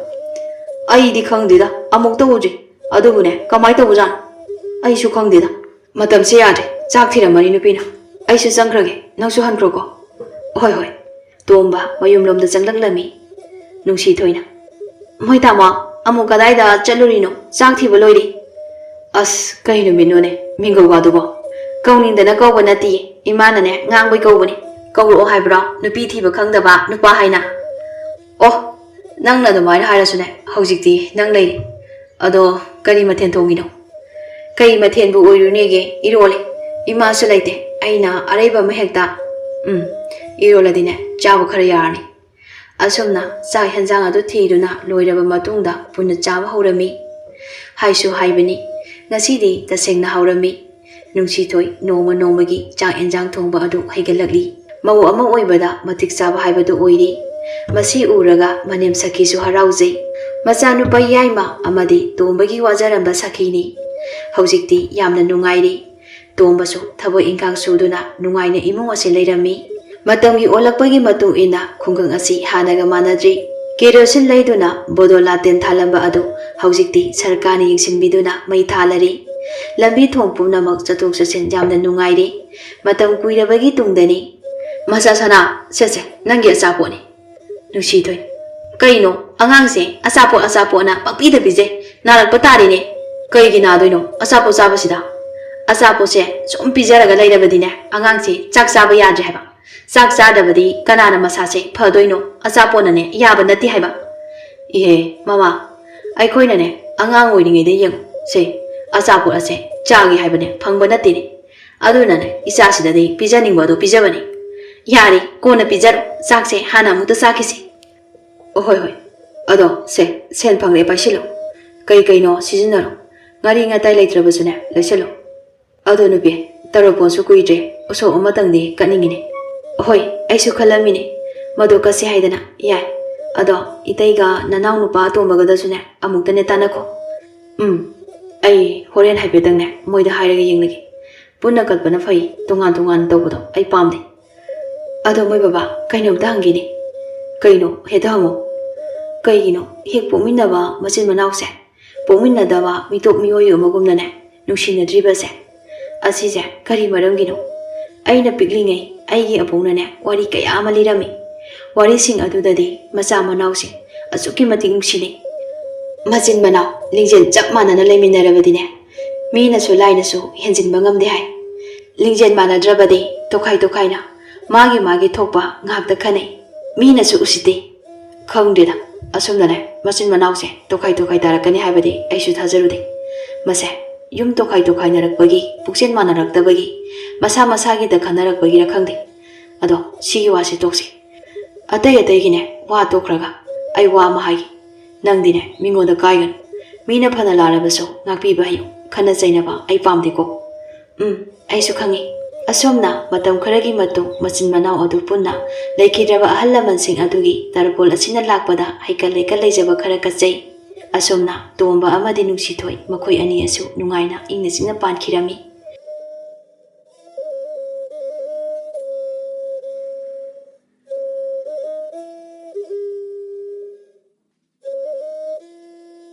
ꯑꯩꯗꯤ ꯈꯪꯗꯦꯗ, ꯑꯃꯨꯛꯇ ꯎꯗ꯭ꯔꯤ꯫ ꯑꯗꯨꯕꯨꯅꯦ, ꯀꯃꯥꯏꯅ ꯇꯧꯕꯖꯥꯠꯅꯣ? ꯑꯩꯁꯨ ꯈꯪꯗꯦꯗ꯫ ꯃꯇꯝꯁꯦ ꯌꯥꯗ꯭ꯔꯦ, ꯆꯥꯛ ꯊꯤꯔꯝꯃꯅꯤ ꯅꯨꯄꯤꯅ꯫ ꯑꯩꯁꯨ ꯆꯪꯈ꯭ꯔꯒꯦ, ꯅꯪꯁꯨ ꯍꯟꯈ꯭ꯔꯣꯀꯣ꯫ ꯍꯣꯏ, ꯍꯣꯏ꯫ ꯇꯣꯝꯕ ꯃꯌꯨꯝꯂꯣꯝꯗ ꯆꯪꯂꯛꯂꯝꯃꯤ꯫ ꯅꯨꯡꯁꯤꯊꯣꯏꯅ, "ꯃꯣꯏ ꯇꯥꯃꯣ, ꯑꯃꯨꯛ ꯀꯗꯥꯏꯗ ꯆꯠꯂꯨꯔꯤꯅꯣ? ꯆꯥꯛ ꯊꯤꯕ ꯂꯣꯏꯔꯦ꯫" "ꯑꯁ, ꯀꯩ ꯅꯨꯃꯤꯠꯅꯣꯅꯦ, ꯃꯤꯡꯒꯧꯕ ꯑꯗꯨꯕꯣ?" "ꯀꯧꯅꯤꯡꯗꯅ ꯀꯧꯕ ꯅꯠꯇꯤꯌꯦ, ꯏꯃꯥꯅꯅꯦ ꯉꯥꯡꯕꯩ ꯀꯧꯕꯅꯦ꯫ ꯀꯧꯔꯛꯑꯣ ꯍꯥꯏꯕ꯭ꯔꯣ, ꯅꯨꯄꯤ ꯊꯤꯕ ꯈꯪꯗꯕ ꯅꯨꯄꯥ ꯍꯥꯏꯅ?" "ꯑꯣ, ꯅꯪꯅ ꯑꯗꯨꯃꯥꯏꯅ ꯍꯥꯏꯔꯁꯨꯅꯦ, ꯍꯧꯖꯤꯛꯇꯤ ꯅꯪ ꯂꯩꯔꯤ꯫ ꯑꯗꯣ ꯀꯔꯤ ꯃꯊꯦꯜ ꯊꯣꯡꯉꯤꯅꯣ?" "ꯀꯩ ꯃꯊꯦꯜꯕꯨ ꯑꯣꯏꯔꯨꯅꯦꯒꯦ, ꯏꯔꯣꯜꯂꯦ꯫ ꯏꯃꯥꯁꯨ ꯂꯩꯇꯦ, ꯑꯩꯅ ꯑꯔꯩꯕ ꯑꯃ ꯍꯦꯛꯇ, ꯎꯝ, ꯏꯔꯣꯜꯂꯗꯤꯅꯦ, ꯆꯥꯕ ꯈꯔ ꯌꯥꯔꯅꯤ꯫" ꯑꯁꯨꯝꯅ ꯆꯥꯛ ꯍꯦꯟꯖꯥꯡ ꯑꯗꯨ ꯊꯤꯗꯨꯅ ꯂꯣꯏꯔꯕ ꯃꯇꯨꯡꯗ ꯄꯨꯟꯅ ꯆꯥꯕ ꯍꯧꯔꯝꯃꯤ꯫ ꯍꯥꯏꯁꯨ ꯍꯥꯏꯕꯅꯤ, ꯉꯁꯤꯗꯤ ꯇꯁꯦꯡꯅ ꯍꯥꯎꯔꯝꯃꯤ꯫ ꯅꯨꯡꯁꯤꯊꯣꯏ ꯅꯣꯡꯃ ꯅꯣꯡꯃꯒꯤ ꯆꯥꯛ ꯍꯦꯟꯖꯥꯡ ꯊꯣꯡꯕ ꯑꯗꯨ ꯍꯩꯒꯠꯂꯛꯂꯤ꯫ ꯃꯧ ꯑꯃ ꯑꯣꯏꯕꯗ ꯃꯇꯤꯛ ꯆꯥꯕ ꯍꯥꯏꯕꯗꯨ ꯑꯣꯏꯔꯤ꯫ ꯃꯁꯤ ꯎꯔꯒ ꯃꯅꯦꯝ ꯁꯈꯤꯁꯨ ꯍꯔꯥꯎꯖꯩ꯫ ꯃꯆꯥꯅꯨꯄꯥ ꯌꯥꯏꯃ ꯑꯃꯗꯤ ꯇꯣꯝꯕꯒꯤ ꯋꯥꯖꯔꯝꯕ ꯁꯈꯤꯅꯤ꯫ ꯍꯧꯖꯤꯛꯇꯤ ꯌꯥꯝꯅ ꯅꯨꯡꯉꯥꯏꯔꯤ꯫ ꯇꯣꯝꯕꯁꯨ ꯊꯕꯛ ꯏꯟꯈꯥꯡ ꯁꯨꯗꯨꯅ ꯅꯨꯡꯉꯥꯏꯅ ꯏꯃꯨꯡ ꯑꯁꯤ ꯂꯩꯔꯝꯃꯤ꯫ ꯃꯇꯝꯒꯤ ꯑꯣꯜꯂꯛꯄꯒꯤ ꯃꯇꯨꯡ ꯏꯟꯅ ꯈꯨꯡꯒꯪ ꯑꯁꯤ ꯍꯥꯟꯅꯒ ꯃꯥꯟꯅꯗ꯭ꯔꯤ꯫ ꯀꯦꯔꯣꯁꯤꯟ ꯂꯩꯗꯨꯅ ꯕꯣꯗꯣ ꯂꯥꯇꯦꯟ ꯊꯥꯜꯂꯝꯕ ꯑꯗꯨ ꯍꯧꯖꯤꯛꯇꯤ ꯁꯔꯀꯥꯔꯅ ꯌꯦꯡꯁꯤꯟꯕꯤꯗꯨꯅ ꯃꯩ ꯊꯥꯜꯂꯔꯤ꯫ ꯂꯝꯕꯤ ꯊꯣꯡ ꯄꯨꯝꯅꯃꯛ ꯆꯠꯊꯣꯛ ꯆꯠꯁꯤꯟ ꯌꯥꯝꯅ ꯅꯨꯡꯉꯥꯏꯔꯦ꯫ ꯃꯇꯝ ꯀꯨꯏꯔꯕꯒꯤ ꯇꯨꯡꯗꯅꯤ꯫ "ꯃꯆꯥ ꯁꯅꯥ, ꯁꯦ ꯁꯦ, ꯅꯪꯒꯤ ꯑꯆꯥꯄꯣꯠꯅꯤ꯫" ꯅꯨꯡꯁꯤꯊꯣꯏ, "ꯀꯩꯅꯣ, ꯑꯉꯥꯡꯁꯦ ꯑꯆꯥꯄꯣꯠ ꯑꯆꯥꯄꯣꯠꯅ ꯄꯪꯄꯤꯗ ꯄꯤꯖꯩ, ꯅꯥꯔꯛꯄ ꯇꯥꯔꯦꯅꯦ꯫" "ꯀꯩꯒꯤ ꯅꯥꯗꯣꯏꯅꯣ ꯑꯆꯥꯄꯣꯠ ꯆꯥꯕꯁꯤꯗ? ꯑꯆꯥꯄꯣꯠꯁꯦ ꯁꯨꯝ ꯄꯤꯖꯔꯒ ꯂꯩꯔꯕꯗꯤꯅꯦ, ꯑꯉꯥꯡꯁꯦ ꯆꯥꯛ ꯆꯥꯕ ꯌꯥꯗ꯭ꯔꯦ ꯍꯥꯏꯕ꯫ ꯆꯥꯛ ꯆꯥꯗꯕꯗꯤ ꯀꯅꯥꯅ ꯃꯁꯥꯁꯦ ꯐꯗꯣꯏꯅꯣ? ꯑꯆꯥꯄꯣꯠꯅꯅꯦ ꯌꯥꯕ ꯅꯠꯇꯦ ꯍꯥꯏꯕ꯫" "ꯏꯍꯦ ꯃꯃꯥ, ꯑꯩꯈꯣꯏꯅꯅꯦ ꯑꯉꯥꯡ ꯑꯣꯏꯔꯤꯉꯩꯗ ꯌꯦꯡꯉꯨ ꯁꯦ, ꯑꯆꯥꯄꯣꯠ ꯑꯁꯦ ꯆꯥꯒꯦ ꯍꯥꯏꯕꯅꯦ ꯐꯪꯕ ꯅꯠꯇꯦꯅꯦ꯫ ꯑꯗꯨꯅꯅꯦ ꯏꯆꯥꯁꯤꯗꯗꯤ ꯄꯤꯖꯅꯤꯡꯕ ꯑꯗꯨ ꯄꯤꯖꯕꯅꯤ꯫" "ꯌꯥꯔꯦ, ꯀꯣꯟꯅ ꯄꯤꯖꯔꯣ, ꯆꯥꯛꯁꯦ ꯍꯥꯟꯅ ꯑꯃꯨꯛꯇ ꯆꯥꯈꯤꯁꯤ꯫" "ꯑꯣ, ꯍꯣꯏ, ꯍꯣꯏ꯫ ꯑꯗꯣ ꯁꯦ, ꯁꯦꯟ ꯐꯪꯂꯦ ꯄꯥꯏꯁꯤꯜꯂꯣ꯫ ꯀꯩ ꯀꯩꯅꯣ ꯁꯤꯖꯤꯟꯅꯔꯣ꯫ ꯉꯥꯔꯤ ꯉꯥꯇꯥꯏ ꯂꯩꯇ꯭ꯔꯕꯁꯨꯅꯦ ꯂꯩꯁꯜꯂꯣ꯫ ꯑꯗꯣ ꯅꯨꯄꯤ, ꯇꯔꯕꯣꯟꯁꯨ ꯀꯨꯏꯗ꯭ꯔꯦ, ꯎꯁꯣꯞ ꯑꯃꯇꯪꯗꯤ ꯀꯠꯅꯤꯡꯉꯤꯅꯦ꯫ ꯍꯣꯏ, ꯑꯩꯁꯨ ꯈꯜꯂꯝꯃꯤꯅꯦ ꯃꯗꯨ ꯀꯠꯁꯦ ꯍꯥꯏꯗꯅ꯫ ꯌꯥꯏ, ꯑꯗꯣ ꯏꯇꯩꯒ ꯅꯅꯥꯎ ꯅꯨꯄꯥ ꯑꯇꯣꯝꯕꯒꯗꯁꯨꯅꯦ ꯑꯃꯨꯛꯇꯅꯦ ꯇꯥꯟꯅꯈꯣ꯫ ꯎꯝ, ꯑꯩ ꯍꯣꯔꯦꯟ ꯍꯥꯏꯐꯦꯠꯇꯪꯅꯦ ꯃꯣꯏꯗ ꯍꯥꯏꯔꯒ ꯌꯦꯡꯂꯒꯦ꯫ ꯄꯨꯟꯅ ꯀꯠꯄꯅ ꯐꯩ, ꯇꯣꯉꯥꯟ ꯇꯣꯉꯥꯟꯅ ꯇꯧꯕꯗꯣ ꯑꯩ ꯄꯥꯝꯗꯦ꯫ ꯑꯗꯣ ꯃꯣꯏ ꯕꯕꯥ, ꯀꯩꯅꯣꯝꯇ ꯍꯪꯒꯦꯅꯦ꯫ ꯀꯩꯅꯣ? ꯍꯦꯛꯇ ꯍꯪꯉꯣ꯫ ꯀꯩꯒꯤꯅꯣ ꯍꯦꯛ ꯄꯣꯛꯃꯤꯟꯅꯕ ꯃꯆꯤꯟ ꯃꯅꯥꯎꯁꯦ ꯄꯣꯛꯃꯤꯟꯅꯗꯕ ꯃꯤꯇꯣꯞ ꯃꯤꯑꯣꯏ ꯑꯃꯒꯨꯝꯅꯅꯦ ꯅꯨꯡꯁꯤꯅꯗ꯭ꯔꯤꯕꯁꯦ? ꯑꯁꯤꯁꯦ ꯀꯔꯤ ꯃꯔꯝꯒꯤꯅꯣ? ꯑꯩꯅ ꯄꯤꯛꯂꯤꯉꯩ ꯑꯩꯒꯤ ꯑꯕꯣꯛꯅꯅꯦ ꯋꯥꯔꯤ ꯀꯌꯥ ꯑꯃ ꯂꯤꯔꯝꯃꯤ꯫ ꯋꯥꯔꯤꯁꯤꯡ ꯑꯗꯨꯗꯗꯤ ꯃꯆꯥ ꯃꯅꯥꯎꯁꯤꯡ ꯑꯁꯨꯛꯀꯤ ꯃꯇꯤꯛ ꯅꯨꯡꯁꯤꯅꯩ꯫ ꯃꯆꯤꯟ ꯃꯅꯥꯎ ꯂꯤꯡꯖꯦꯜ ꯆꯞ ꯃꯥꯟꯅꯅ ꯂꯩꯃꯤꯟꯅꯔꯕꯗꯤꯅꯦ, ꯃꯤꯅꯁꯨ ꯂꯥꯏꯅꯁꯨ ꯍꯦꯟꯖꯤꯟꯕ ꯉꯝꯗꯦ ꯍꯥꯏ꯫ ꯂꯤꯡꯖꯦꯜ ꯃꯥꯟꯅꯗ꯭ꯔꯕꯗꯤ ꯇꯣꯈꯥꯏ ꯇꯣꯈꯥꯏꯅ ꯃꯥꯒꯤ ꯃꯥꯒꯤ ꯊꯣꯛꯄ ꯉꯥꯛꯇ ꯈꯟꯅꯩ꯫ ꯃꯤꯅꯁꯨ ꯎꯁꯤꯠꯇꯦ꯫ ꯈꯪꯗꯦꯗ, ꯑꯁꯨꯝꯅꯅꯦ ꯃꯆꯤꯟ ꯃꯅꯥꯎꯁꯦ ꯇꯣꯈꯥꯏ ꯇꯣꯈꯥꯏ ꯇꯥꯔꯛꯀꯅꯤ ꯍꯥꯏꯕꯗꯤ ꯑꯩꯁꯨ ꯊꯥꯖꯔꯨꯗꯦ꯫ ꯃꯁꯦ ꯌꯨꯝ ꯇꯣꯈꯥꯏ ꯇꯣꯈꯥꯏꯅꯔꯛꯄꯒꯤ, ꯄꯨꯛꯆꯦꯜ ꯃꯥꯟꯅꯔꯛꯇꯕꯒꯤ, ꯃꯁꯥ ꯃꯁꯥꯒꯤꯗ ꯈꯟꯅꯔꯛꯄꯒꯤꯔ ꯈꯪꯗꯦ꯫ ꯑꯗꯣ ꯁꯤꯒꯤ ꯋꯥꯁꯦ ꯇꯣꯛꯁꯤ꯫ ꯑꯇꯩ ꯑꯇꯩꯒꯤꯅꯦ ꯋꯥ ꯇꯣꯛꯈ꯭ꯔꯒ ꯑꯩ ꯋꯥ ꯑꯃ ꯍꯥꯏꯒꯦ꯫ ꯅꯪꯗꯤꯅꯦ ꯃꯤꯉꯣꯟꯗ ꯀꯥꯏꯒꯅꯨ꯫ ꯃꯤꯅ ꯐꯅ ꯂꯥꯜꯂꯕꯁꯨ ꯉꯥꯛꯄꯤꯕ ꯍꯩꯌꯨ꯫ ꯈꯠꯅ ꯆꯩꯅꯕ ꯑꯩ ꯄꯥꯝꯗꯦꯀꯣ꯫ ꯎꯝ, ꯑꯩꯁꯨ ꯈꯪꯏ꯫ ꯑꯁꯣꯝꯅ ꯃꯇꯝ ꯈꯔꯒꯤ ꯃꯇꯨꯡ ꯃꯆꯤꯟ ꯃꯅꯥꯎ ꯑꯗꯨ ꯄꯨꯟꯅ ꯂꯩꯈꯤꯗ꯭ꯔꯕ ꯑꯍꯜ ꯂꯃꯟꯁꯤꯡ ꯑꯗꯨꯒꯤ ꯇꯔꯄꯣꯜ ꯑꯁꯤꯅ ꯂꯥꯛꯄꯗ ꯍꯩꯀꯠ ꯂꯩꯀꯠ ꯂꯩꯖꯕ ꯈꯔ ꯀꯠꯆꯩ꯫ ꯑꯁꯣꯝꯅ ꯇꯣꯝꯕ ꯑꯃꯗꯤ ꯅꯨꯡꯁꯤꯊꯣꯏ, ꯃꯈꯣꯏ ꯑꯅꯤ ꯑꯁꯨ ꯅꯨꯡꯉꯥꯏꯅ ꯏꯪꯅ ꯆꯤꯛꯅ ꯄꯥꯟꯈꯤꯔꯝꯃꯤ꯫